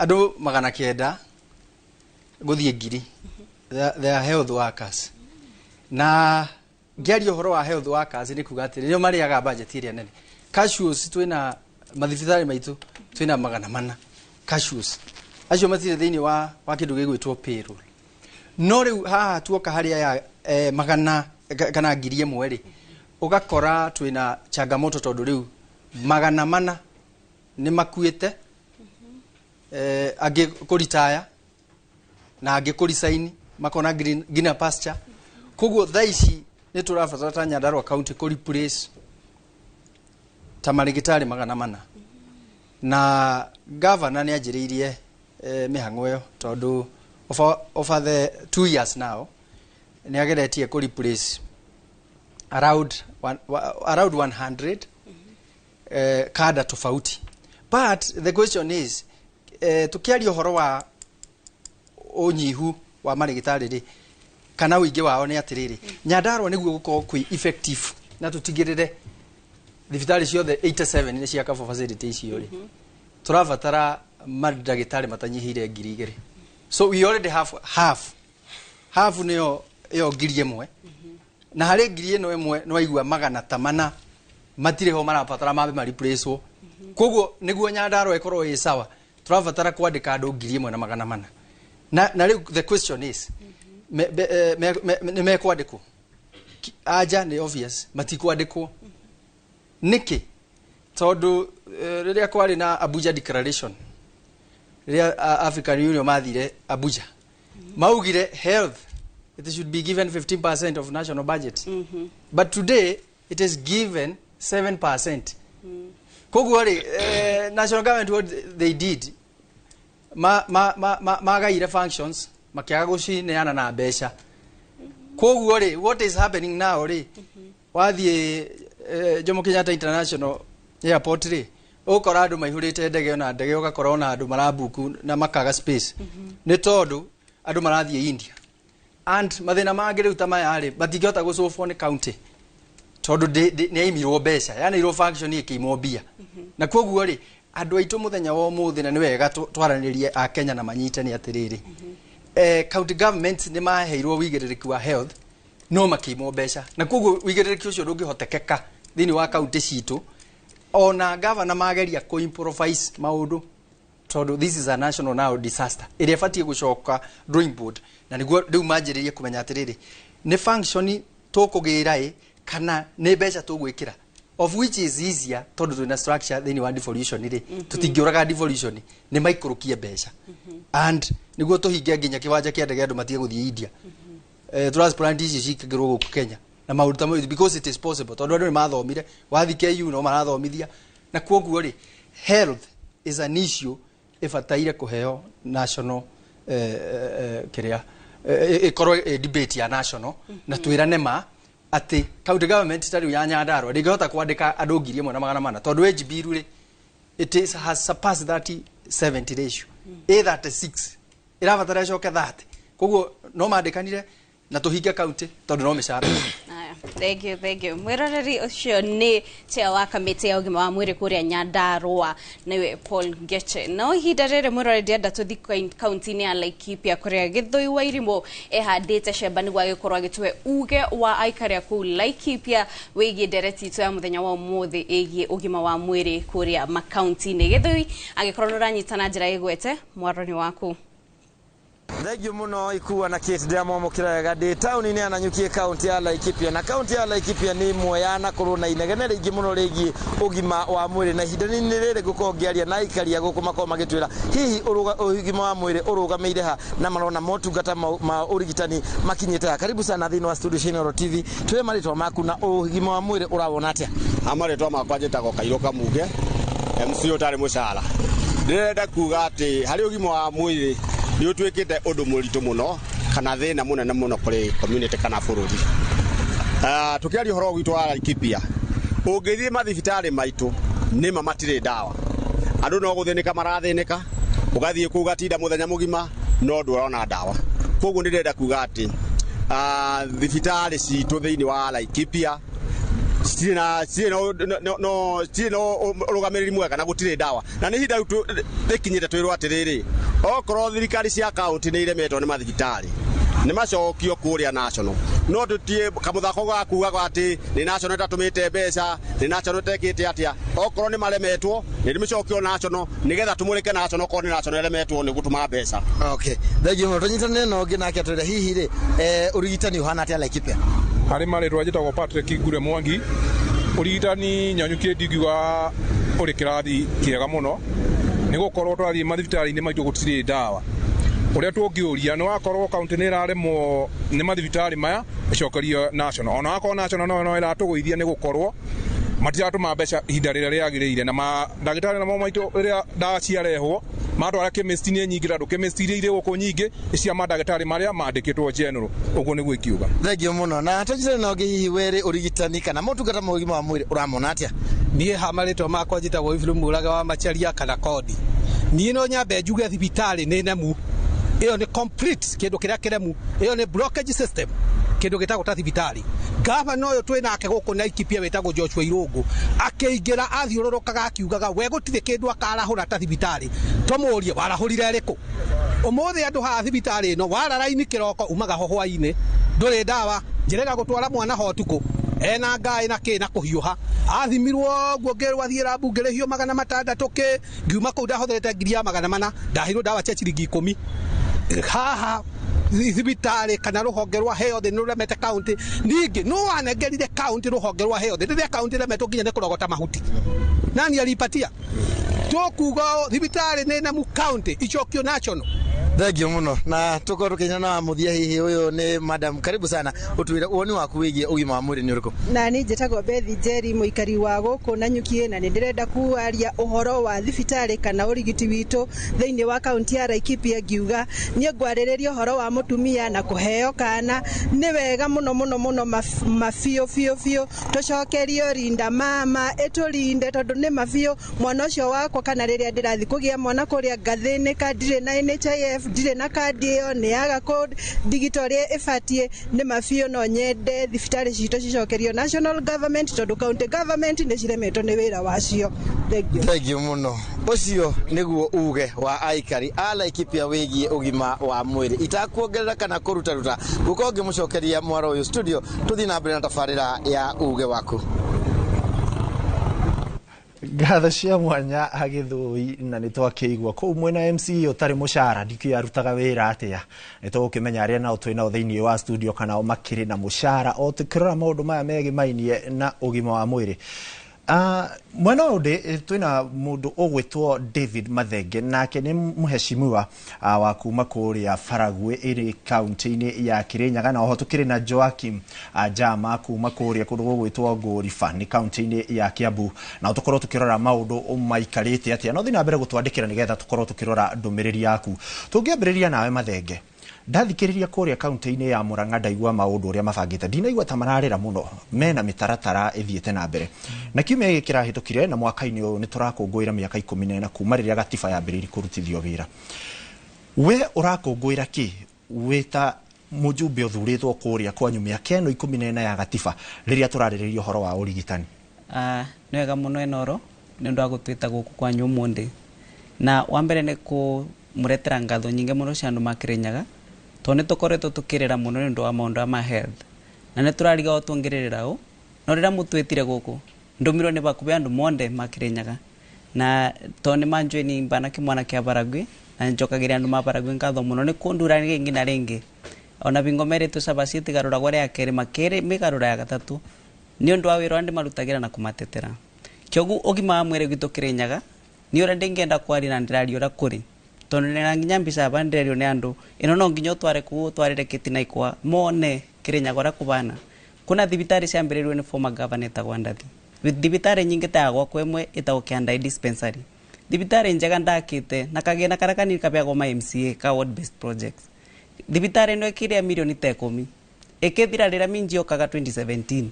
andũ 900 gũthiĩ 1000, they are health workers. Na ngĩaria ũhoro wa health workers nĩ kuga atĩrĩ, nĩo marĩaga budget ĩrĩa nene. Casuals, twĩna mathibitarĩ maitũ twĩna 400 casuals, acio matirĩ thĩinĩ wa kĩndũ gĩgwĩtwo payroll. No rĩu haha tuoka harĩa ya magana kana 1,000 rĩ, ũgakora twĩna changamoto tondũ rĩu 400 nĩ makuĩte, angĩ kũritaya na angĩ kũricaini makona greener pasture. Koguo thaa ici nĩ tũrabatara ta Nyandarua County kũ replace ta marĩgĩtarĩ 400, na governor nĩ anjĩrĩirie mĩhang'o ĩyo tondũ over the 2 years now nĩ ageretie kũ replace around 100 kada tofauti. But the question is, tukiaria ũhoro wa ũnyihu wa marĩgĩtarĩ rĩ, kana ũingĩ wao, nĩ atĩrĩrĩ, Nyandarua nĩguo gũkorwo kwĩ effective na tũtigĩrĩre thibitarĩ ciothe 87 nĩ cia cover facility icio rĩ, tũrabatara mandagĩtarĩ matanyihĩire 2,000. So we already have half. Half nĩyo ĩyo 1,000, na harĩ 1,000 nĩ waigua 400 matirĩ ho, marabatara mambe mareplacewo. Koguo nĩguo Nyandarua ĩkorwo ĩ sawa, tũrabatara kwandĩka andũ 1,400. Na rĩu the question is, nĩ mekwandĩkwo? Anja nĩ obvious, matikwandĩkwo. Nĩkĩ? Tondũ rĩrĩa kwarĩ na Abuja Declaration, rĩrĩa African Union mathire Abuja, maugire health, it should be given 15% of national budget, but today it is given 7%. Koguo rĩ, national government, what they did, magaire functions, makiaga gucineana na mbeca. Koguo rĩ, what is happening now rĩ, wathiĩ Jomo Kenyatta International Airport rĩ, ũgũkora andũ maihũrĩte ndege, ona ndege ũgakora ona andũ marabuku na makaga space, nĩ tondũ andũ marathiĩ India. And mathĩna mangĩ rĩu ta maya rĩ, matingĩhota gũcũbwo nĩ county tondũ nĩ aimirwo mbeca, yaneirwo function ĩkĩimwo mbia. Na koguo rĩ, andũ aitũ, mũthenya wa ũmũthĩ, na nĩ wega twaranĩrie a Kenya na manyite, nĩ atĩrĩrĩ, county government nĩ maheirwo wĩigĩrĩrĩki wa health no makĩimwo mbeca, na koguo wĩigĩrĩrĩki ũcio ndũngĩhotekeka thĩinĩ wa county citũ, ona gavana mageria kũ improvise maũndũ, tondũ this is a national now disaster ĩrĩa ĩbatiĩ gũcoka drawing board, na nĩguo rĩu manjĩrĩrie kũmenya atĩrĩrĩ, nĩ function tũkũgĩra ĩ kana nĩ mbeca tũgwĩkĩra, of which is easier tondũ twĩna structure thĩinĩ wa devolution rĩ. Tũtingĩũraga devolution, nĩ maikũrũkie mbeca and nĩguo tũhinge nginya kĩwanja kĩa ndege, andũ matige gũthiĩ India, transplant ici cikĩngĩrwo gũkũ Kenya na maũndũ ta mau, because it is possible tondũ andũ nĩ mathomire, wathi KU no marathomithia. Na koguo rĩ, health is an issue ĩbataire kũheo national kĩrĩa ĩkorwo debate ya national, na twĩrane ma atĩ county government ta rĩu ya Nyandarua ndĩngĩhota kwandĩka andũ 1,400 tondũ wage bill rĩ, it is has surpassed 30 70 ratio, ĩ 36 ĩrabatara ĩcoke 30. Koguo no mandĩkanire na tũhinge county tondũ no mĩcara. Aya, thank you, thank you. Mwĩroreri, ũcio nĩ chair wa kamĩtĩ ya ũgima wa mwĩrĩ kũrĩa Nyandarua, nĩwe Paul Ngeche. No ihinda rĩrĩ, mwĩroreri, ndĩrenda tũthiĩ kaunti-inĩ ya Laikipia kũrĩa Gĩthũi wa Irimũ ehandĩte cemba nĩguo agĩkorwo agĩtũhe uge wa aikari a kũu Laikipia wĩgiĩ ndereti itũ ya mũthenya wa ũmũthĩ ĩgiĩ ũgima wa mwĩrĩ kũrĩa makaunti-inĩ. Gĩthũi, angĩkorwo nĩ ũranyita na njĩra ĩgwete, mwaro nĩ waku. Thengio muno ikua na Kate, ndiramwamũkĩra wega. Ndĩ taũni-inĩ ya Nanyuki, kaunti ya Laikipia, na kaunti ya Laikipia nĩ ĩmwe yanakorwo na inegene rĩingĩ mũno rĩgiĩ ũgima wa mwĩrĩ, na ihinda-inĩ rĩrĩ ngũkorwo ngĩaria na aikari a gũkũ makorwo magĩtwĩra hihi ũgima wa mwĩrĩ ũrũgamĩire ha na marona motungata ma ũrigitani makinyĩte ha. Karibu sana thĩinĩ wa studio cia Inooro TV. Twĩre marĩtwa maku na ũgima wa mwĩrĩ ũrawona atĩa? Ha, marĩtwa makwa njĩtagwo Kairũ Kamuge, MC ũtarĩ mũcara. Ndĩrenda kuga atĩ harĩ ũgima wa mwĩrĩ nĩ ũtuĩkĩte ũndũ mũritũ mũno kana thĩna mũnene mũno kũrĩ community kana bũrũri. Tũkĩaria ũhoro witũ wa Laikipia, ũngĩthiĩ mathibitarĩ maitũ nĩma matirĩ ndawa, andũ no gũthĩnĩka marathĩnĩka, ũgathiĩ kũu ũgatinda mũthenya mũgima no ndũrona ndawa. Koguo ndĩrenda kuga atĩ thibitarĩ citũ thĩinĩ wa Laikipia citirĩ na ũrũgamĩrĩri mwega na gũtirĩ ndawa, na nĩ ihinda rĩu rĩkinyĩte twĩrwo atĩrĩrĩ, okorwo thirikari cia kaunti nĩ iremetwo nĩ mathibitarĩ, nĩ macokio kũrĩa national. No tutie kamuthako ga kuga ati ni national itatumite mbeca, ni national itekite atia. Okorwo ni maremetwo ni micokio national nigetha tumurike national, okorwo ni national iremetwo ni gutuma mbeca. Okay, thengiũ mũno. Tũnyitanĩre na ũngĩ nake atwĩre hihi rĩ, ũrigitani ũhana atĩa Laikipia? Harĩ marĩtwa njĩtagwo Patrick Ngure Mwangi. Ũrigitani Nanyuki ndingiuga ũrĩ kĩrathi kĩega mũno, nĩ gũkorwo twathiĩ mathibitarĩ-inĩ maitũ gũtirĩ ndawa. Ũrĩa tũngĩũria nĩ wakorwo kaunti nĩ ĩraremwo nĩ mathibitarĩ maya ĩcokerio national, ona wakorwo national no ĩratũgũithia nĩ gũkorwo matiratũma mbeca ihinda rĩrĩa rĩagĩrĩire, na mandagĩtarĩ namo maitũ rĩrĩa ndawa ciarehwo matwara chemist nĩ nyingĩ, tondũ chemist iria irĩ gũkũ nyingĩ nĩ cia mandagĩtarĩ marĩa mandĩkĩtwo general, ũguo nĩguo ingiuga. Thengiũ mũno. Na tũnyitanĩre na ũngĩ, hihi werĩ ũrigitani kana motungata ma ũgima wa mwĩrĩ ũramona atĩa? Niĩ ha marĩtwa makwa njĩtagwo Iburu Mũrage wa Macharia kana Kondi. Niĩ no nyambe njuge thibitarĩ nĩ nemu, ĩyo nĩ complete kĩndũ kĩrĩa kĩremu, ĩyo nĩ blockage system, kĩndũ gĩtagwo ta thibitarĩ. Gavana ũyũ twĩ nake gũkũ Laikipia wĩtagwo Joshua Irũngũ akĩingĩra athiũrũrũkaga akiugaga we gũtirĩ kĩndũ akarahũra ta thibitarĩ. Tũmũrie warahũrire rĩkũ? Ũmũthĩ andũ haha thibitarĩ ĩno wara raini kĩroko umaga ho hwainĩ, ndũrĩ ndawa, njĩrĩga gũtwara mwana ho ũtukũ ena ngaĩ na kĩ na kũhiũha, athimirwo ũguo ngĩrwo athiĩ rambu ngĩrĩhio 600 kĩ, ngiuma kũu ndahũthĩrĩte 400,000, ndaheirwo ndawa cia ciringi 10. Haha thibitarĩ kana rũhonge rwa health nĩ rũremete kaunti. Ningĩ no wanengerire kaunti rũhonge rwa health rĩrĩa kaunti ĩremetwo nginya nĩ kũrogota mahuti, nani alipatia? Tũkuga thibitarĩ nĩ nemu kaunti icokio national. Thengiũ mũno. Na tũkorwo tũkĩnyana na mũthia, hihi ũyũ nĩ madam, karibu sana, ũtwĩre woni waku wĩgiĩ ũgima wa mwĩrĩ nĩ ũrĩkũ? Na niĩ njĩtagwo Bethi Njeri, mũikari wa gũkũ Nanyuki, na nĩ ndĩrenda kwaria ũhoro wa thibitarĩ kana ũrigiti witũ thĩinĩ wa kaunti ya Laikipia. Ngiuga niĩ ngwarĩrĩria ũhoro wa mũtumia na kũheo kana, nĩ wega mũno mũno mũno mabiũ biũ biũ tũcokerio rinda mama ĩtũrinde, tondũ nĩ mabiũ mwana ũcio wakwa, kana rĩrĩa ndĩrathiĩ kũgĩa mwana kũrĩa ngathĩnĩka, ndirĩ na NHIF, ndirĩ na kandi ĩyo, nĩ yaga kũndigita ũrĩa ĩbatiĩ. Nĩ mabiũ no nyende thibitarĩ citũ cicokerio national government, tondũ county government nĩ ciremetwo nĩ wĩra wacio. Thengiũ. Thengiũ mũno. Ũcio nĩguo uge wa aikari a Laikipia wĩgiĩ ũgima wa mwĩrĩ. Itakuongerera kana kũrutaruta, gũkorwo ngĩmũcokeria mwaro ũyũ studio, tũthiĩ na mbere na tabarĩra ya uge waku. Ngatho cia mwanya Gĩthũi, na nĩ twakĩigua kũu mwena MC ũtarĩ mũcara ndikĩũĩ arutaga wĩra atĩa. Nĩ tũgũkĩmenya arĩa nao twĩ nao thĩinĩ wa studio kana o makĩrĩ na mũcara, o tũkĩrora maũndũ maya megĩmainie na ũgima wa mwĩrĩ. Mwena ũyũ ndĩ twĩna mũndũ ũgwĩtwo David Mathenge, nake nĩ mũheshimiwa wa kuma kũrĩa Baragwi ĩrĩ kaunti-inĩ ya Kirinyaga, na oho tũkĩrĩ na Joakim Jama kuma kũrĩa kũndũ gũgwĩtwo Ngũriba nĩ kaunti-inĩ ya Kiambu, na tũkorwo tũkĩrora maũndũ maikarĩte atĩa. No thiĩ na mbere gũtwandĩkĩra nĩgetha tũkorwo tũkĩrora ndũmĩrĩri yaku. Tũngĩambĩrĩria nawe Mathenge, ndathikĩrĩria kũrĩa kaunti-inĩ ya Murang'a ndaigua maũndũ ũrĩa mabangĩte, ndinaigua ta mararĩra mũno, mena mĩtaratara ĩthiĩte na mbere. Na kiumia gĩkĩ kĩrahĩtũkire na mwaka-inĩ ũyũ nĩ tũrakũngũĩra mĩaka 14 kuma rĩrĩa gatiba yambĩrĩirie kũrutithio wĩra. We ũrakũngũĩra kĩ wĩ ta mũjumbe ũthurĩtwo kũrĩa kwanyu mĩaka ĩno 14 ya gatiba rĩrĩa tũrarĩrĩria ũhoro wa ũrigitani? Nĩ wega mũno Enoro nĩ ũndũ wa gũtwĩta gũkũ kwanyu ũmũthĩ. Na wa mbere nĩ kũmũretera ngatho nyingĩ mũno cia andũ ma Kirinyaga, tondũ nĩ tũkoretwo tũkĩrĩra mũno nĩ ũndũ wa maũndũ ma health, na nĩ tũrariga o tũngĩrĩrĩra ũ, no rĩrĩa mũtwĩtire gũkũ ndũmirwo nĩ bakubĩ andũ monde ma Kirinyaga, na tondũ nĩ manjũĩ ni mbana kĩmwana kĩa Baragwi, na njokagĩria andũ ma Baragwi ngatho mũno nĩ kũndura rĩngĩ na rĩngĩ. Ona bingo merĩtwo cabaci ĩtigarũragwo rĩa kerĩ makĩrĩ mĩgarũra ya gatatũ nĩ ũndũ wa wĩra ũrĩa ndĩmarutagĩra na kũmatetera. Kĩoguo ũgima wa mwĩrĩ gwitũ Kirinyaga nĩ ũrĩa ndĩngĩenda kwaria na ndĩraria ũrĩa kũrĩ, tondũ nĩ nginya mbica aba ndĩrerio nĩ andũ ĩno no nginya ũtware kũu ũtwarĩre kĩtina ikwa mone Kirinyaga ũrĩa kũbana. Kuna thibitarĩ ciambĩrĩirio nĩ former governor etagwo Ndathi, thibitarĩ nyingĩ ta ya gwakwa ĩmwe ĩtagwo Kĩandai dispensary, thibitarĩ njega ndakĩte na kagĩna karĩa kanini kabeagwo ma MCA ka ward based projects. Thibitarĩ ĩno ĩkĩrĩa mirioni ta 10 ĩkĩthira rĩrĩa minji yokaga 2017.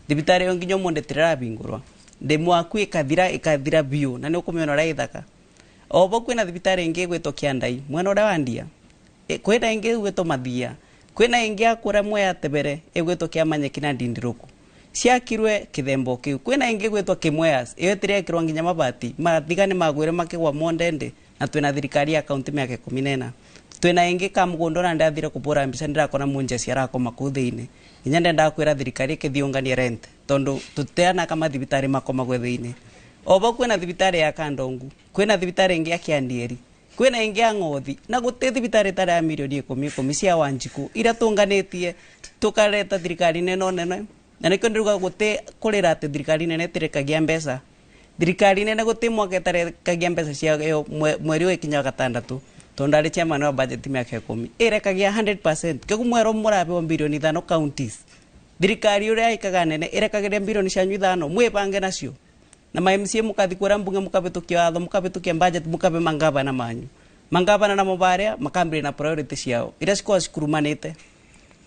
Thibitarĩ ĩyo nginya ũmũthĩ tĩrarahingũrwa, ndĩ mwaku ĩkathira biũ na nĩ ũkũmĩona ũrĩa ĩthaka. Obo kwĩna thibitarĩ ĩngĩ ĩgwĩtwo Kĩandai mwena ũrĩa wa Ndia, kwĩna ĩngĩ ĩgwĩtwo Mathia, kwĩna ĩngĩ ya kũrĩa Mwea Tebere ĩgwĩtwo Kĩamanyeki na Ndindiruku. Ciakirwe kithembo kiu kwina ingi gwitwa Kimweas iyo itirekirwa nginya mabati mathigani magwire makigwa mondende na twina thirikari ya kaunti miaka 14 twina ingi ka mugundo na ndathire kubura mbica ndirakona munje ciarakoma kuu thiini nginya ndendaga kwira thirikari ikithiungania rent tondu tuteana kama thibitari makomagwe thiini obo kwina thibitari ya Kandongu kwina thibitari ingi ya Kiandieri kwina ingi ya Ng'othi na guti thibitari tara ya milioni 10 cia Wanjiku iria tunganitie tukareta thirikari nene nene. Na nikio ndiruga guti kurira ati thirikari nene tirekagia mbeca thirikari nene guti mwaka ĩtarekagia mbeca ciayo mweri ũyũ ikinya gatandatũ tondu arĩ chairman wa budget miaka 10 ĩrekagia 100% kĩoguo mwero mũrabewa bilioni 5 counties thirikari ũrĩa ĩkaga nene ĩrekageria bilioni cianyu 5 mwĩbange nacio na ma MCA mũkathi kũrĩa mbunge mũkabĩtũkia watho mũkabĩtũkia budget mũkabe mangavana manyu mangavana namo baria makambĩrĩria na priority ciao iria cikoragwo cikurumanĩte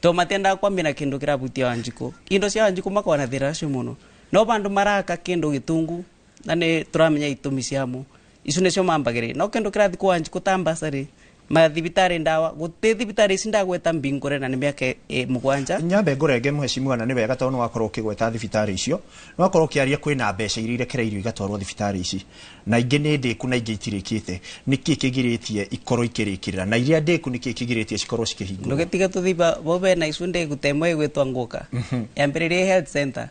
to matiendaga kwambia na kindu kirabutia Wanjiku indo cia Wanjiku makoragwo na thira acio muno no bandu maraka kindu gitungu na ni turamenya itumi ciamo icio nicio mambagĩrĩria no kindu kirathi kwa Wanjiku ta ambassador mathibitari ndawa guti thibitari ici ndagweta mbingure na ni miaka 7. Nyambe ngurenge mheshimiwa na ni wega tondu no wakorwo ukigweta thibitari icio no wakorwo ukiaria kwina mbeca iria irekereirio igatwarwo thibitari ici na ingĩ nĩ ndĩku na ingĩ itirĩkĩte nĩkĩ kĩgirĩtie ikorwo ikĩrĩkĩrĩra na iria ndĩku nĩkĩ kĩgirĩtie cikorwo cikĩhingũrwo ndũgĩtige tũthiba bobe na icu ndĩku ta ĩmwe ĩgwĩtwo Ngũka yambĩrĩrie health center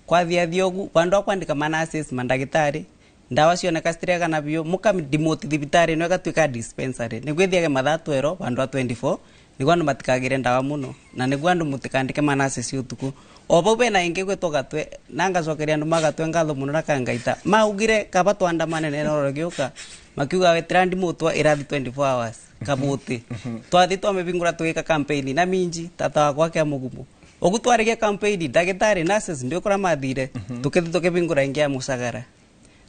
kwathiathia ũguo bandu a kwandĩka ma nurses mandagĩtarĩ ndawa cioneka citiregana biũ mũkamdimote thibitari ĩno ĩgatuĩka dispensary nĩguo ĩthiage mathaa 12 bandu a 24 nĩguo andũ matikagĩre ndawa mũno na nĩguo andũ mũtikandĩke manurses ũtukũ o bau bena ĩngĩ gwĩtwo Gatwe na ngacokeria andũ ma Gatwe ngatho mũno na Kangaita maugire kaba twandamane na ĩno gĩũka makiuga wetĩrandimotwa ĩrathi 24 hours kabuti twathi twamĩbingũra tũgĩka campaign na minji tata wakwa kĩa mũgumo ũguo twarĩkia campaign ndagĩtarĩ nurses ndio kũrĩa mathire tũkĩthi tũkĩbingũra ĩngĩ ya Mũcagara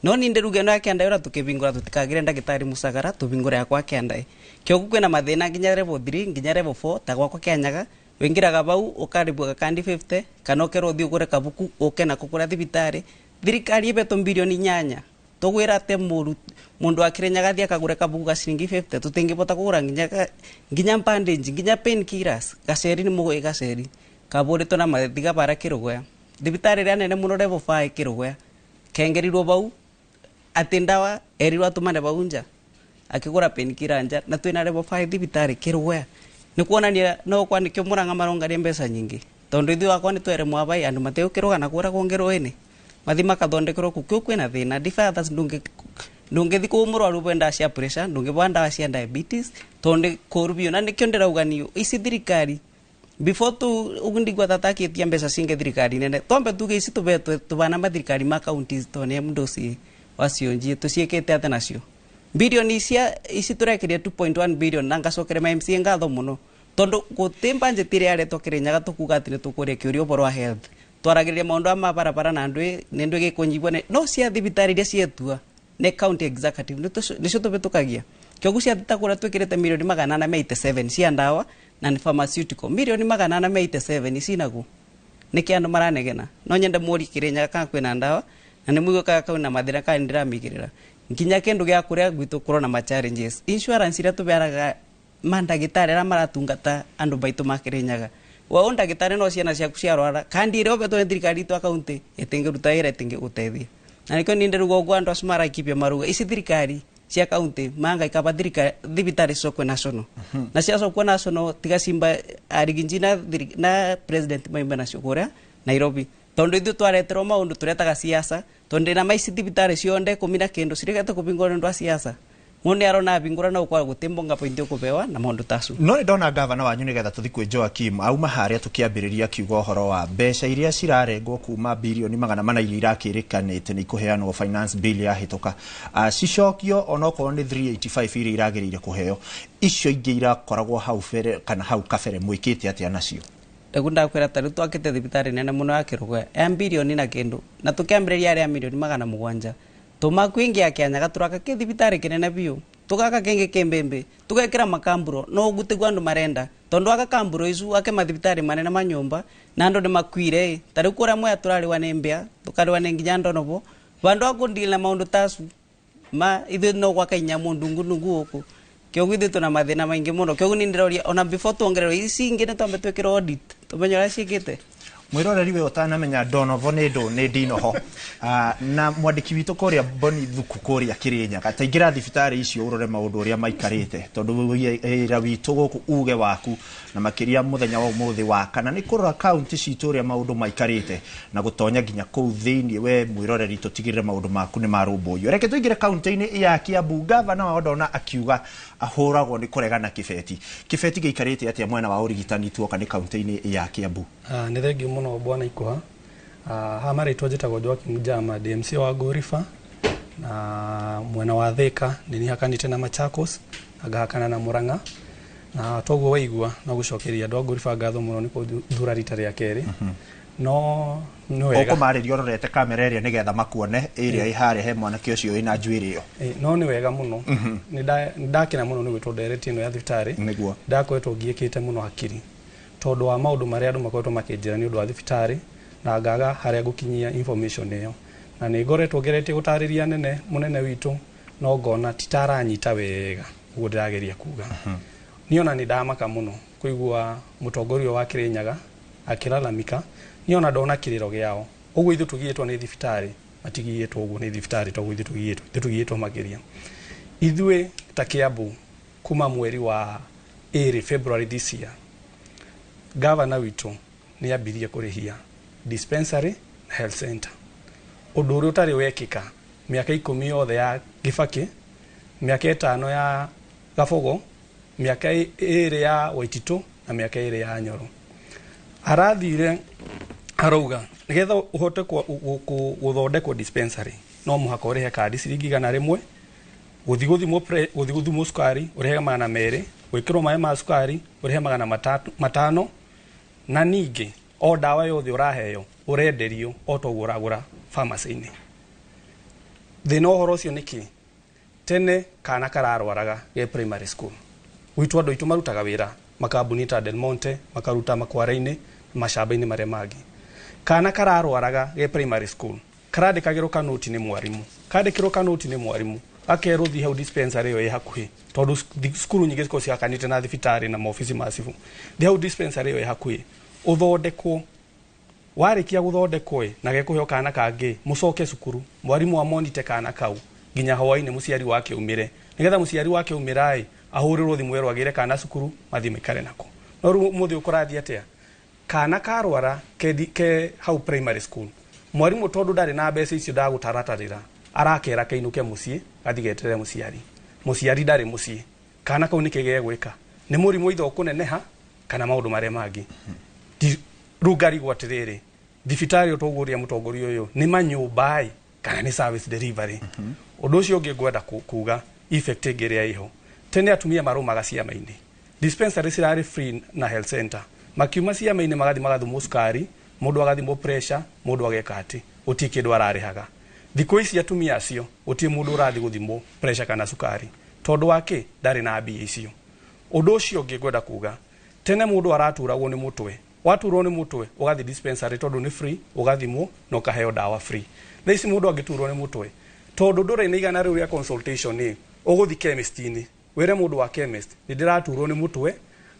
no ni nderuge no akianda ura tukibingura tutikagire ndagitari Musagara tubingura yakwa akianda kiogu kwina mathina nginya level 3 nginya level 4 ta gwakwa Kianyaga wingiraga bau ukaribwa gakandi 50 kana ukerwo uthi ugure kabuku uke nako kuria thibitari thirikari ibetwo bilioni 8 tugwira ate mundu wa Kirinyaga athie akagure kabuku ga ciringi 50 tutingibota kugura nginya bandage nginya painkillers gaceri ni mugwi gaceri kaburitwo na mathiga bara Kirugwea thibitari ria nene muno level 5 Kirugwea kengerirwo bau ati ndawa erirwo atumane bau nja akigura painkiller nja na twina level 5 thibitari Kirugwea ni kuonania no kwa nikio Murang'a marongaria mbeca nyingi tondu ithuĩ wakwa nĩ tweremwo bai andu mategũkĩrũga na kũra kũngĩ rũĩ-inĩ mathi makathondekerwo kũ kĩu kwĩna thĩna difathers ndũngĩthi kũu mũrwaru ũbwe ndawa cia pressure ndũngĩbwa ndawa cia diabetes tondu kũru biũ na nĩkĩo ndĩrauga niũ ici thirikari before tu ũguo ndigua tatakĩtia mbeca cingĩ thirikari nene twambe tuge ici tũbetwe tũbana mathirikari ma counties to nĩ mũndũ wacionjie tũciĩkĩte atĩa nacio bilioni cia ici tũrekeria 2.1 billion na ngacokere ma MCA ngatho mũno tondu gũtĩ budget ĩrĩa yaretwo Kirinyaga tũkuga atĩ nĩ tũkũria kĩũria ũhoro wa health twaragĩrĩria maũndũ a mabarabara na andũ nĩ ndũ ĩgĩkũnyibwo no cia thibitarĩ iria cietua nĩ county executive nĩcio tũbĩtũkagia kĩoguo cia ta kũrĩa twĩkĩrĩte milioni 487 cia ndawa na nĩ pharmaceutical milioni 487 ici naguo nĩkĩ andũ maranegena no nyende mũrie Kirinyaga kana kwĩna ndawa na nĩ mũigue kana kwĩna mathĩna kana nĩndĩramĩigĩrĩra nginya kindu gĩa kũrĩa gwitũ kũrona ma challenges insurance iria tũbearaga mandagĩtarĩ arĩa maratungata andũ baitũ ma Kirinyaga wao ndagĩtarĩ no ciana ciaku ciarwara kandi ĩrĩa ũbetwo nĩ thirikari itũ ya kaunti ĩtingĩruta wĩra ĩtingĩgũteithia na nĩkĩo niĩ ndĩrauga ũguo andũ acio maraikibia maruga ici thirikari cia kaunti mangaika ba thirikari thibitarĩ cicokwe national na ciacokwo national tiga cimba ariginji na president maimba nacio kũrĩa Nairobi tondu ithuĩ twareterwo maũndũ tũretaga siasa tondu na maici thibitarĩ cionde 10 na kĩndũ ciregete kũbingũra nĩ ũndũ wa siasa mũndũ nĩ arona abingũra no ũkwaga gũtĩ point ũkũbewa na maũndũ ta acio no nĩ ndona gavana wanyu nĩgetha tũthi kwĩ Joakim auma harĩa tũkĩambĩrĩria akiuga ũhoro wa mbeca iria cirarengwo kuma bilioni 400 iria irakĩrĩkanĩte nĩ ikũheanwo finance bill yahĩtũka cicokio onokorwo nĩ 385 iria iragĩrĩire kũheo icio ingĩ irakoragwo hau bere kana hau kabere mwĩkĩte atĩa nacio rĩu ndakwĩra ta rĩu twakĩte thibitarĩ nene mũno ya Kĩrũgwe ya bilioni na kĩndũ na tũkĩambĩrĩria arĩa milioni 700 tũma kwingi ya Kianyaga tũraka kĩ thibitarĩ kĩnene biũ tũgaka kĩngĩ kĩ Mbĩmbĩ tũgekĩra makamburo no ũguo tiguo andũ marenda tondu aka kamburo icu ake mathibitari manene ma nyumba na andu nimakuire ta riu kuria Mwea turariwa ni mbia tukariwa ni nginya ndonobo vandu akundila na maundu tasu ma ithuĩ no gwaka inyamu ndungu ndungu guku kioguo ithuĩ tuna mathĩna maingĩ mũno kioguo ni ndĩroria ona before tuongererwo ici ingĩ nĩ twambe twĩkĩrwo audit tumenye ũrĩa ciĩkĩte. Mwiroreri we utanamenya ndonovo nĩ ndũ nĩ ndinoho. Na mwandĩki witũ kũrĩa Boni Thuku kũrĩa Kĩrĩnyaga, taingĩra thibitarĩ icio ũrore maũndũ ũrĩa maikarĩte, tondũ wĩra witũ gũkũ uge waku na makĩria mũthenya wa ũmũthĩ wa kana nĩ kũrora kaunti citũ ũrĩa maũndũ maikarĩte na gũtonya nginya kũu thĩinĩ. We mwĩroreri tũtigĩrĩre maũndũ maku nĩ marũmbũiyo. Reke tũingĩre kaunti-inĩ ya Kiambu. Gavana wao ndona akiuga ahũragwo nĩ kũregana kĩbeti. Kĩbeti gĩikarĩte atĩa mwena wa ũrigitani tuoka nĩ kaunti-inĩ ya Kiambu? Nĩ thengiũ mũno bwana Ikuha. Haha marĩtwa njĩtagwo Joakim Jama, DMC wa Ngũriba na mwena wa Thika nĩ niĩ hakanĩte na Machakos na ngahakana na Murang'a, na toguo waigua no gũcokeria andũ a Ngũriba ngatho mũno nĩ kũnthura rita rĩa kerĩ. No nĩ wega ũkũmarĩria ũrorete kamera ĩrĩa nĩgetha makuone ĩrĩa ĩ harĩa he mwanake ũcio wĩna njuĩrĩ ĩyo. No nĩ wega mũno, nĩ ndakena mũno nĩ gwĩtwo ndereti ĩno ya thibitarĩ. Ndakoretwo ngiĩkĩte mũno hakiri tondũ wa maũndũ marĩa andũ makoretwo makĩnjĩra nĩ ũndũ wa thibitarĩ, na ngaga harĩa ngũkinyia information ĩyo, na nĩ ngoretwo ngeretie gũtarĩria nene mũnene witũ, no ngona ti ta aranyita wega ũguo ndĩrageria kuga. Niĩ ona nĩ ndamaka mũno kũigua mũtongoria wa Kĩrĩnyaga akĩlalamika. Niĩ ona ndona kĩrĩro gĩao ũguo ithuĩ tũgiĩtwo nĩ thibitarĩ, matigiĩtwo ũguo nĩ thibitarĩ toguo ithuĩ tũgiĩtwo, ithuĩ tũgiĩtwo makĩria. Ithuĩ ta Kiambu kuma mweri wa 2, February this year, gavana witũ nĩ ambirie kũrĩhia dispensary na health center, ũndũ ũrĩa ũtarĩ wekĩka mĩaka 10 yothe ya Kibaki, mĩaka 5 ya Gabogo, mĩaka 2 ya Waititũ na mĩaka 2 ya Nyoro. Arathire arauga nigetha uhote guthondekwo dispensary no muhaka urihe kandi ciringi 100, guthi guthimwo cukari urihe 200, gwikirwo maĩ ma cukari urihe 500, na ningĩ o ndawa yothe ũraheo ũrenderio o toguo ũragũra pharmacy-inĩ. Thĩna ũhoro ũcio nĩkĩ? Tene kana kararwaraga ge primary school, gwitũ andũ aitũ marutaga wĩra makambuni ta Del Monte, makaruta makwara-inĩ, macamba-inĩ marĩa mangĩ. Kana kararwaraga ge primary school karandĩkagĩrwo kanoti nĩ mwarimũ, kandĩkĩrwo kanoti nĩ mwarimũ gakerwo thiĩ hau dispensary ĩyo ĩ hakuhĩ, tondũ cukuru nyingĩ cikoragwo cihakanĩte na thibitarĩ na maobici ma cibũ. Thiĩ hau dispensary ĩyo ĩ hakuhĩ ũthondekwo, warĩkia gũthondekwo ĩ na gekũheo kana kangĩ, mũcoke cukuru, mwarimũ amonite kana kau nginya hwaĩ-inĩ mũciari wake aumĩre, nĩgetha mũciari wake aumĩra ĩ ahũrĩrwo thimũ erwo agĩre kana cukuru mathiĩ maikare nako. No rĩu ũmũthĩ ũkũrathiĩ atĩa? Kana karwara ke hau primary school, mwarimũ tondũ ndarĩ na mbeca icio ndagũtaratarĩra, arakera kainũke mũciĩ gathiĩ geterere mũciari. Mũciari ndarĩ mũciĩ, kana kau nĩkĩ gegwĩka? Nĩ mũrimũ ithe ũkũneneha kana maũndũ marĩa mangĩ. Rĩu ngarigwo atĩrĩrĩ, thibitarĩ ĩyo tũguo ũrĩa mũtongoria ũyũ nĩ manyũmba ĩ kana nĩ service delivery? Ũndũ ũcio ũngĩ ngwenda kuga effect ĩngĩ ĩrĩa ĩho, tene atumia marũmaga ciama-inĩ, dispensary cirarĩ free na health center, makiuma ciama-inĩ magathiĩ magathimwo cukari, mũndũ agathimwo pressure, mũndũ ageka atĩ gũtirĩ kĩndũ ararĩhaga. Thikũ ici atumia acio gũtirĩ mũndũ ũrathiĩ gũthimwo pressure kana cukari, tondũ wa kĩ? Ndarĩ na mbia icio. Ũndũ ũcio ũngĩ ngwenda kuga, tene mũndũ araturagwo nĩ mũtwe, waturwo nĩ mũtwe ũgathiĩ dispensary tondũ nĩ free, ũgathimwo na ũkaheo ndawa free. Thaa ici mũndũ angĩturwo nĩ mũtwe, tondũ ndũrĩ na 100 rĩu rĩa consultation ĩ, ũgũthiĩ chemist-inĩ wĩre mũndũ wa chemist nĩ ndĩraturwo nĩ mũtwe,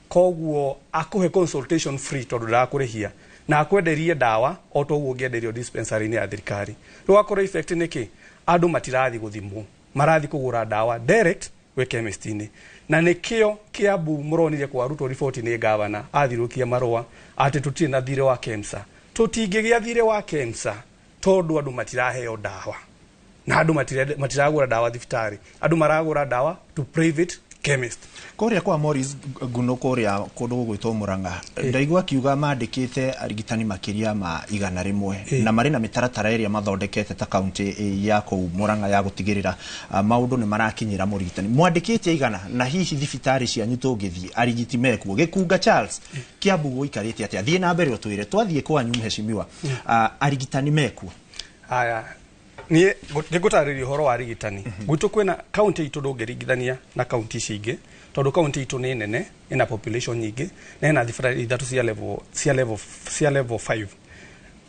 koguo akũhe consultation free tondũ ndarakũrĩhia, na akwenderie ndawa o toguo ũngĩenderio dispensary-inĩ ya thirikari. Rĩu akorwo effect nĩ kĩ? Andũ matirathiĩ gũthimwo, marathiĩ kũgũra ndawa direct gwĩ chemist-inĩ. Na nĩkĩo Kiambu mũronire kwarutwo riboti nĩ gavana athirũkia marũa atĩ tũtirĩ na thirĩ wa KEMSA. Tũtingĩgĩa thirĩ wa KEMSA tondũ andũ matiraheo ndawa, na andũ matiragũra ndawa thibitarĩ, andũ maragũra ndawa to private chemist. Kũrĩa kwa Morris Nguno kũrĩa kũndũ gũgwĩtwo Murang'a, ndaigua akiuga mandĩkĩte arigitani makĩria ma 100 na marĩ na mĩtaratara ĩrĩa mathondekete ta kaunti ya kũu Murang'a ya gũtigĩrĩra maũndũ nĩ marakinyĩra mũrigitani. Mwandĩkĩte 100 na hihi thibitarĩ cianyu tũngĩthiĩ arigiti mekuo? Gĩkunga Charles, Kiambu gũikarĩte atĩa? Thiĩ na mbere ũtwĩre, twathiĩ kwanyu mheshimiwa, arigitani mekuo? Aya, niĩ nĩngũtarĩria ũhoro wa arigitani. Gwitũ kwĩna kaunti itũ ndũngĩringithania na kaunti ici ingĩ, tondũ kaunti itũ nĩ nene, ĩna population nyingĩ, na ĩna thibitarĩ 3 cia level 5.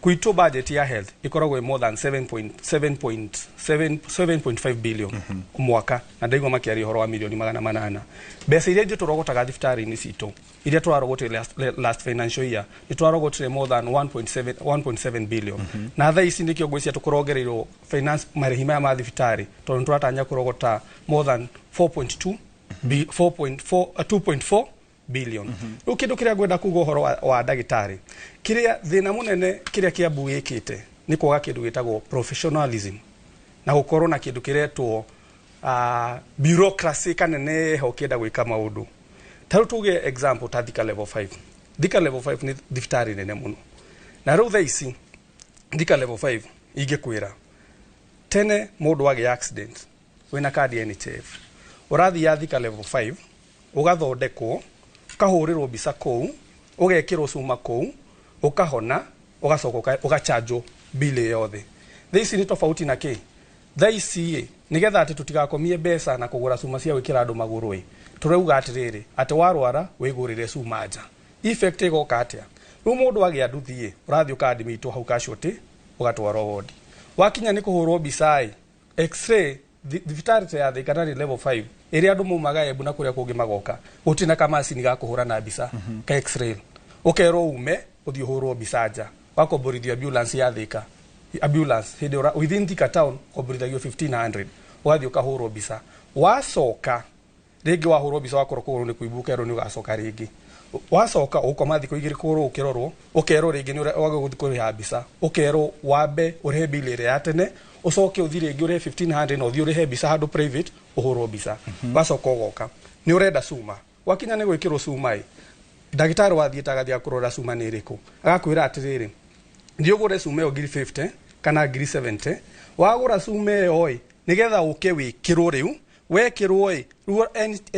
Kwitũ budget ya health ĩkoragwo ĩ more than 7.7.5 billion mwaka, na ndaigua makĩaria ũhoro wa milioni 800. Mbeca iria ithuĩ tũrogotaga thibitarĩ-inĩ citũ, iria tũrarogotire last financial year, nĩ tũrarogotire more than 1.7 billion. Na thaa ici nĩkĩo ngwĩciria tũkũrongereirwo finance marĩhi maya ma thibitarĩ, tondũ nĩ tũratanya kũrogota more than 4.2 4.4, 2.4 billion. Rĩu kĩndũ kĩrĩa ngwenda kuga ũhoro wa ndagĩtarĩ, kĩrĩa thĩna mũnene kĩrĩa Kiambu gĩkĩte nĩ kwaga kĩndũ gĩtagwo professionalism na gũkorwo na kĩndũ kĩretwo bureaucracy kaneneha ũkĩenda gwĩka maũndũ. Ta rĩu tuge example ta Thika level 5. Thika level 5 nĩ thibitarĩ nene mũno, na rĩu thaa ici Thika level 5 ingĩkwĩra, tene mũndũ agĩa accident wĩna kandi ya NHIF, ũrathiĩ Thika level 5 ũgathondekwo, ũkahũrĩrwo mbica kũu, ũgekĩrwo cuma kũu, ũkahona, ũgacoka ũgachanjwo bili yothe. Thaa ici nĩ tofauti na kĩ? Thaa ici ĩ, nĩgetha atĩ tũtigakomie mbeca na kũgũra cuma cia gwĩkĩra andũ magũrũ ĩ, tũrauga atĩrĩrĩ, atĩ warwara wĩgũrĩre cuma nja. Effect ĩgoka atĩa? Rĩu mũndũ agĩa nduthi ĩ, ũrathiĩ ũka-admitwo hau casualty, ũgatwarwo wodi. Wakinya nĩ kũhũrwo mbica ĩ, x-ray, thibitarĩ ta ya Thika na nĩ level 5 ĩrĩa andũ maumaga Embu na kũrĩa kũngĩ magoka, gũtirĩ na kamacini ga kũhũra na mbica ka x-ray. Ũkerwo ume ũthiĩ ũhũrwo mbica nja, wakomborithio ambulance ya Thika, ambulance hĩndĩ ũra within Thika town komborithagio 1500, ũgathiĩ ũkahũrwo mbica. Wacoka rĩngĩ wahũrwo mbica wakorwo kũgũrũ nĩ kũimbu, ũkerwo nĩ ũgacoka rĩngĩ. Wacoka ũgũkoma thikũ 2 kũgũrũ ũkĩrorwo, ũkerwo rĩngĩ nĩ wagĩrĩirwo gũthiĩ kũrĩha mbica, ũkerwo wambe ũrĩhe bill ĩrĩa ya tene, ũcoke ũthiĩ rĩngĩ ũrĩhe 1500 na ũthiĩ ũrĩhe mbica handũ private ũhũrwo mbica. Wacoka ũgoka nĩ ũrenda cuma, wakinya nĩ gwĩkĩrwo cuma ĩ, ndagĩtarĩ wathiĩte agathiĩ kũrora cuma nĩ ĩrĩkũ, agakwĩra atĩrĩrĩ, thiĩ ũgũre cuma ĩyo ngiri 50 kana ngiri 70. Wagũra cuma ĩyo ĩ, nĩgetha ũke wĩkĩrwo. Rĩu wekĩrwo ĩ, rĩu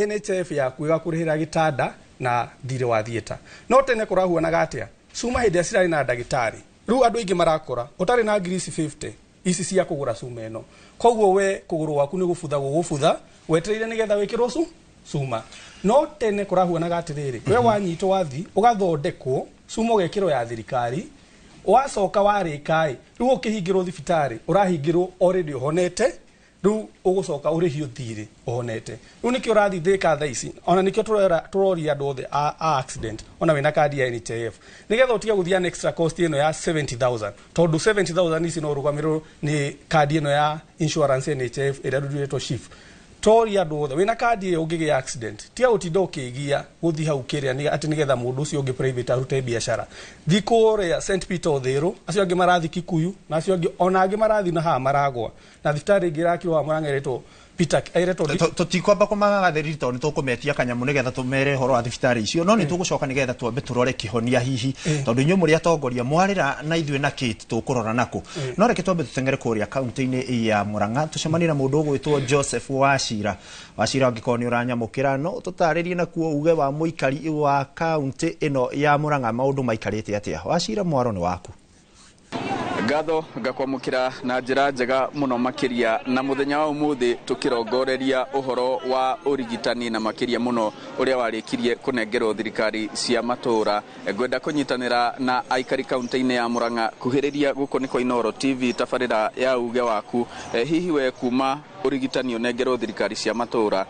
NHIF yaku ĩgakũrĩhĩra gĩtanda na thirĩ wa theatre. No tene kũrahuanaga atĩa? Cuma hĩndĩ ĩrĩa cirarĩ na ndagĩtarĩ, rĩu andũ aingĩ marakora ũtarĩ na ngiri ici 50 ici cia kũgũra cuma ĩno, koguo we kũgũrũ gwaku nĩ gũbutha gũgũbutha wetereire nĩgetha wĩkĩrwo cuma. No tene kũrahuanaga atĩrĩrĩ, we wanyitwo wathi ũgathondekwo cuma ũgekĩrwo ya thirikari, wacoka warĩka ĩ, rĩu ũkĩhingĩrwo thibitarĩ ũrahingĩrwo already ũhonete, rĩu ũgũcoka ũrĩhio thirĩ ũhonete. Rĩu nĩkĩo ũrathiĩ Thika thaa ici, ona nĩkĩo tũroria andũ othe a accident, ona wĩna kandi ya NHIF, nĩgetha ũtige gũthiĩ an extra cost ĩno ya 70,000, tondũ 70,000 ici no ũrũgamĩrĩrwo nĩ kandi ĩno ya insurance NHIF ĩrĩa rĩu ĩretwo SHIF. Toria andũ othe wĩna kandi ĩyo, ũngĩgĩa accident, tiga gũtinda ũkĩgia gũthiĩ hau kĩrĩa atĩ nĩgetha mũndũ ũcio ũngĩ private arute biacara. Thiĩ kũrĩa St Peter Uthiru, acio angĩ marathiĩ Kikuyu, na acio angĩ ona angĩ marathiĩ na haha maragwa na thibitarĩ ĩngĩ ĩrakirwo haha Murang'a ĩretwo Peter, ĩretwo Tũtikwamba kũmagathĩrĩria tondũ nĩ tũkũmetia kanyamũ nĩgetha tũmere ũhoro wa thibitarĩ icio, no nĩ tũgũcoka nĩgetha twambe tũrore kĩhonia hihi, tondũ inyuĩ mũrĩ atongoria mwarĩra na ithuĩ na kĩ tũkũrora nakũ. No reke twambe tũteng'ere kũrĩa kaunti-inĩ ya Murang'a tũcemanie na mũndũ ũgwĩtwo Joseph Wachira. Wachira, angĩkorwo nĩ ũranyamũkĩra, no tũtarĩrie nakuo uge wa mũikari wa kaunti ĩno ya Murang'a, maũndũ maikarĩte atĩa? Wachira, mwaro nĩ waku. Ngatho ngakwamũkĩra na njĩra njega mũno makĩria, na mũthenya wa ũmũthĩ tũkĩrongoreria ũhoro wa ũrigitani na makĩria mũno ũrĩa warĩkirie kũnengerwo thirikari cia matũũra. Ngwenda kũnyitanĩra na aikari kaunti-inĩ ya Murang'a. Kuhĩrĩria gũkũ nĩ kwa Inooro TV, tabarĩra ya uge waku. Hihi we kuma ũrigitani ũnengerwo thirikari cia matũũra,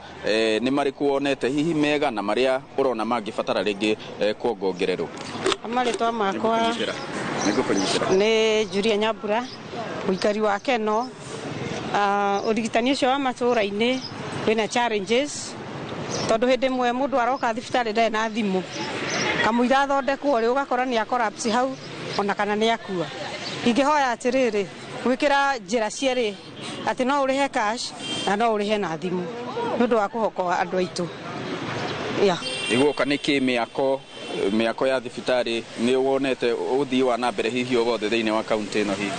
nĩ marĩkũ wonete hihi mega na marĩa ũrona mangĩbatara rĩngĩ kuongongererwo? Marĩtwa makwa Nĩngũkũnyitĩra. nĩ Julia Nyambura, mũikari wa Keno. Ũrigitani ũcio wa matũũra-inĩ wĩna challenges, tondũ hĩndĩ ĩmwe mũndũ aroka thibitarĩ ndarĩ na thimũ, kamũira athondekwo rĩ, ũgakora nĩ a hau ona kana nĩ akua. Ingĩhoya atĩrĩrĩ, gwĩkĩra njĩra cierĩ, atĩ no ũrĩhe cash na no ũrĩhe na thimũ, nĩ ũndũ wa kũhokoa andũ aitũ, yeah. Iguoka nĩ kĩ mĩako ya thibitarĩ, nĩ wonete ũthii wa na mbere hihi o wothe thĩinĩ wa kaunti ĩno hihi?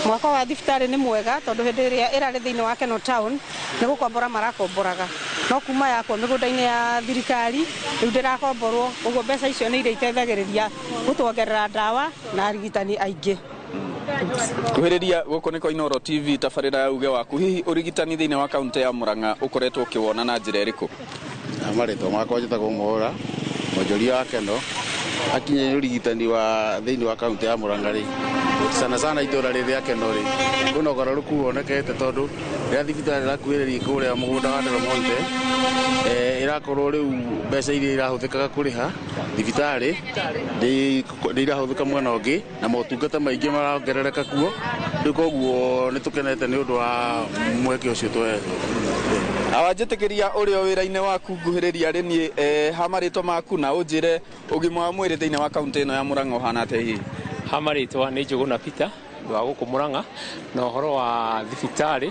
Mwako wa thibitarĩ nĩ mwega, tondũ hĩndĩ ĩrĩa ĩrarĩ thĩinĩ wa Keno town nĩ gũkombora marakomboraga, no kuma yakwo mĩgũnda-inĩ ya thirikari rĩu ndĩrakomborwo, ũguo mbeca icio nĩ iria iteithagĩrĩria gũtuongerera ndawa na arigitani aingĩ. Kuhĩrĩria gũkũ nĩ kwa Inooro TV, tabarĩra ya uge waku. Hihi ũrigitani thĩinĩ wa kaunti ya Murang'a ũkoretwo ũkĩwona na njĩra ĩrĩkũ? Marĩtwa makwa njĩtagwo Mũhũra Mwonjoria wa Keno. Akinya nĩ ũrigitani wa thĩinĩ wa kaunti ya Murang'a rĩ, Sana sana itũra rĩrĩ rĩa Kenol rĩ, kwĩna ũgarũrũku wonekete tondũ rĩrĩa thibitarĩ ĩrakuhĩrĩria kũrĩa mũgũnda wa Del Monte, ĩrakorwo rĩu mbeca iria irahũthĩkaga kũrĩha thibitarĩ nĩ irahũthĩka mwena ũngĩ na motungata maingĩ marongerereka kuo. Rĩu koguo nĩ tũkenete nĩ ũndũ wa mweke ũcio tũhetwo. Awanjĩtĩkĩria ũrĩ o wĩra-inĩ waku nguhĩrĩria arĩ niĩ, ha marĩtwa maku na ũnjĩre ũgima wa mwĩrĩ thĩinĩ wa kaũntĩ ĩno ya Murang'a ũhana atĩa hihi? Ha marĩtwa nĩ Njũgũna Peter wa gũkũ Murang'a, na ũhoro wa thibitarĩ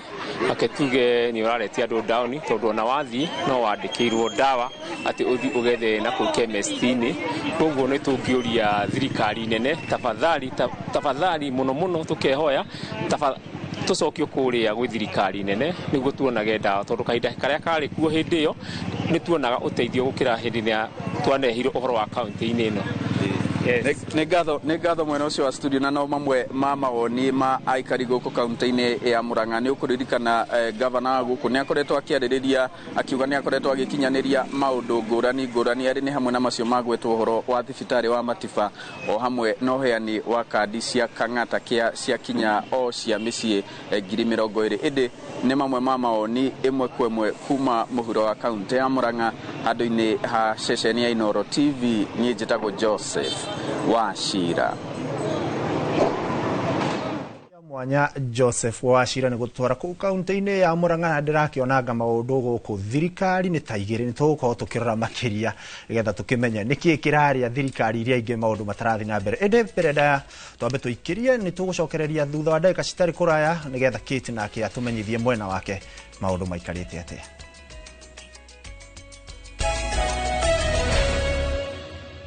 ake tuge nĩ ũraretia andũ down tondũ ona wathiĩ no wandĩkĩirwo ndawa atĩ ũthiĩ ũgethe na kũu chemist-inĩ. Koguo nĩ tũngĩũria thirikari nene tafadhali, tafadhali mũno mũno tũkehoya tũcokio kũrĩa gwĩ thirikari nene nĩguo tuonage ndawa, tondũ kahinda karĩa karĩ kuo hĩndĩ ĩyo nĩ tuonaga ũteithio gũkĩra hĩndĩ ĩrĩa twanehirwo ũhoro wa kaũntĩ-inĩ ĩno. Nĩ ngatho mwena ũcio wa studio, na no mamwe ma mawoni ma aikari gũkũ kaũntĩ-inĩ ya Murang'a. Nĩ ũkũririkana gavana wa gũkũ nĩ akoretwo akĩarĩrĩria akiuga nĩ akoretwo agĩkinyanĩria maũndũ ngũrani ngũrani, arĩ nĩ hamwe na macio magwetwo ũhoro wa thibitarĩ wa Matiba o hamwe na ũheani wa kandi cia Kang'ata kĩa cia kinya o cia mĩciĩ 20,000. Ĩndĩ nĩ mamwe ma mawoni ĩmwe kwa ĩmwe kuma mũhuro wa kaũntĩ ya Murang'a handũ-inĩ ha ceceni ya Inooro TV. Niĩ njĩtagwo Joseph Wachira. Mwanya Joseph Wachira nĩ gũtwara kũu kaũntĩ-inĩ ya Murang'a, na ndĩrakĩonanga maũndũ gũkũ thirikari nĩ ta igĩrĩ. Nĩ tũgũkorwo tũkĩrora makĩria nĩgetha tũkĩmenye nĩkĩĩ kĩrarĩa thirikari iria ingĩ maũndũ matarathiĩ na mbere. Ĩndĩ mbere ndaya twambe tũikĩrie, nĩ tũgũcokereria thutha wa ndagĩka citarĩ kũraya nĩgetha Kate nake atũmenyithie mwena wake maũndũ maikarĩte atĩa.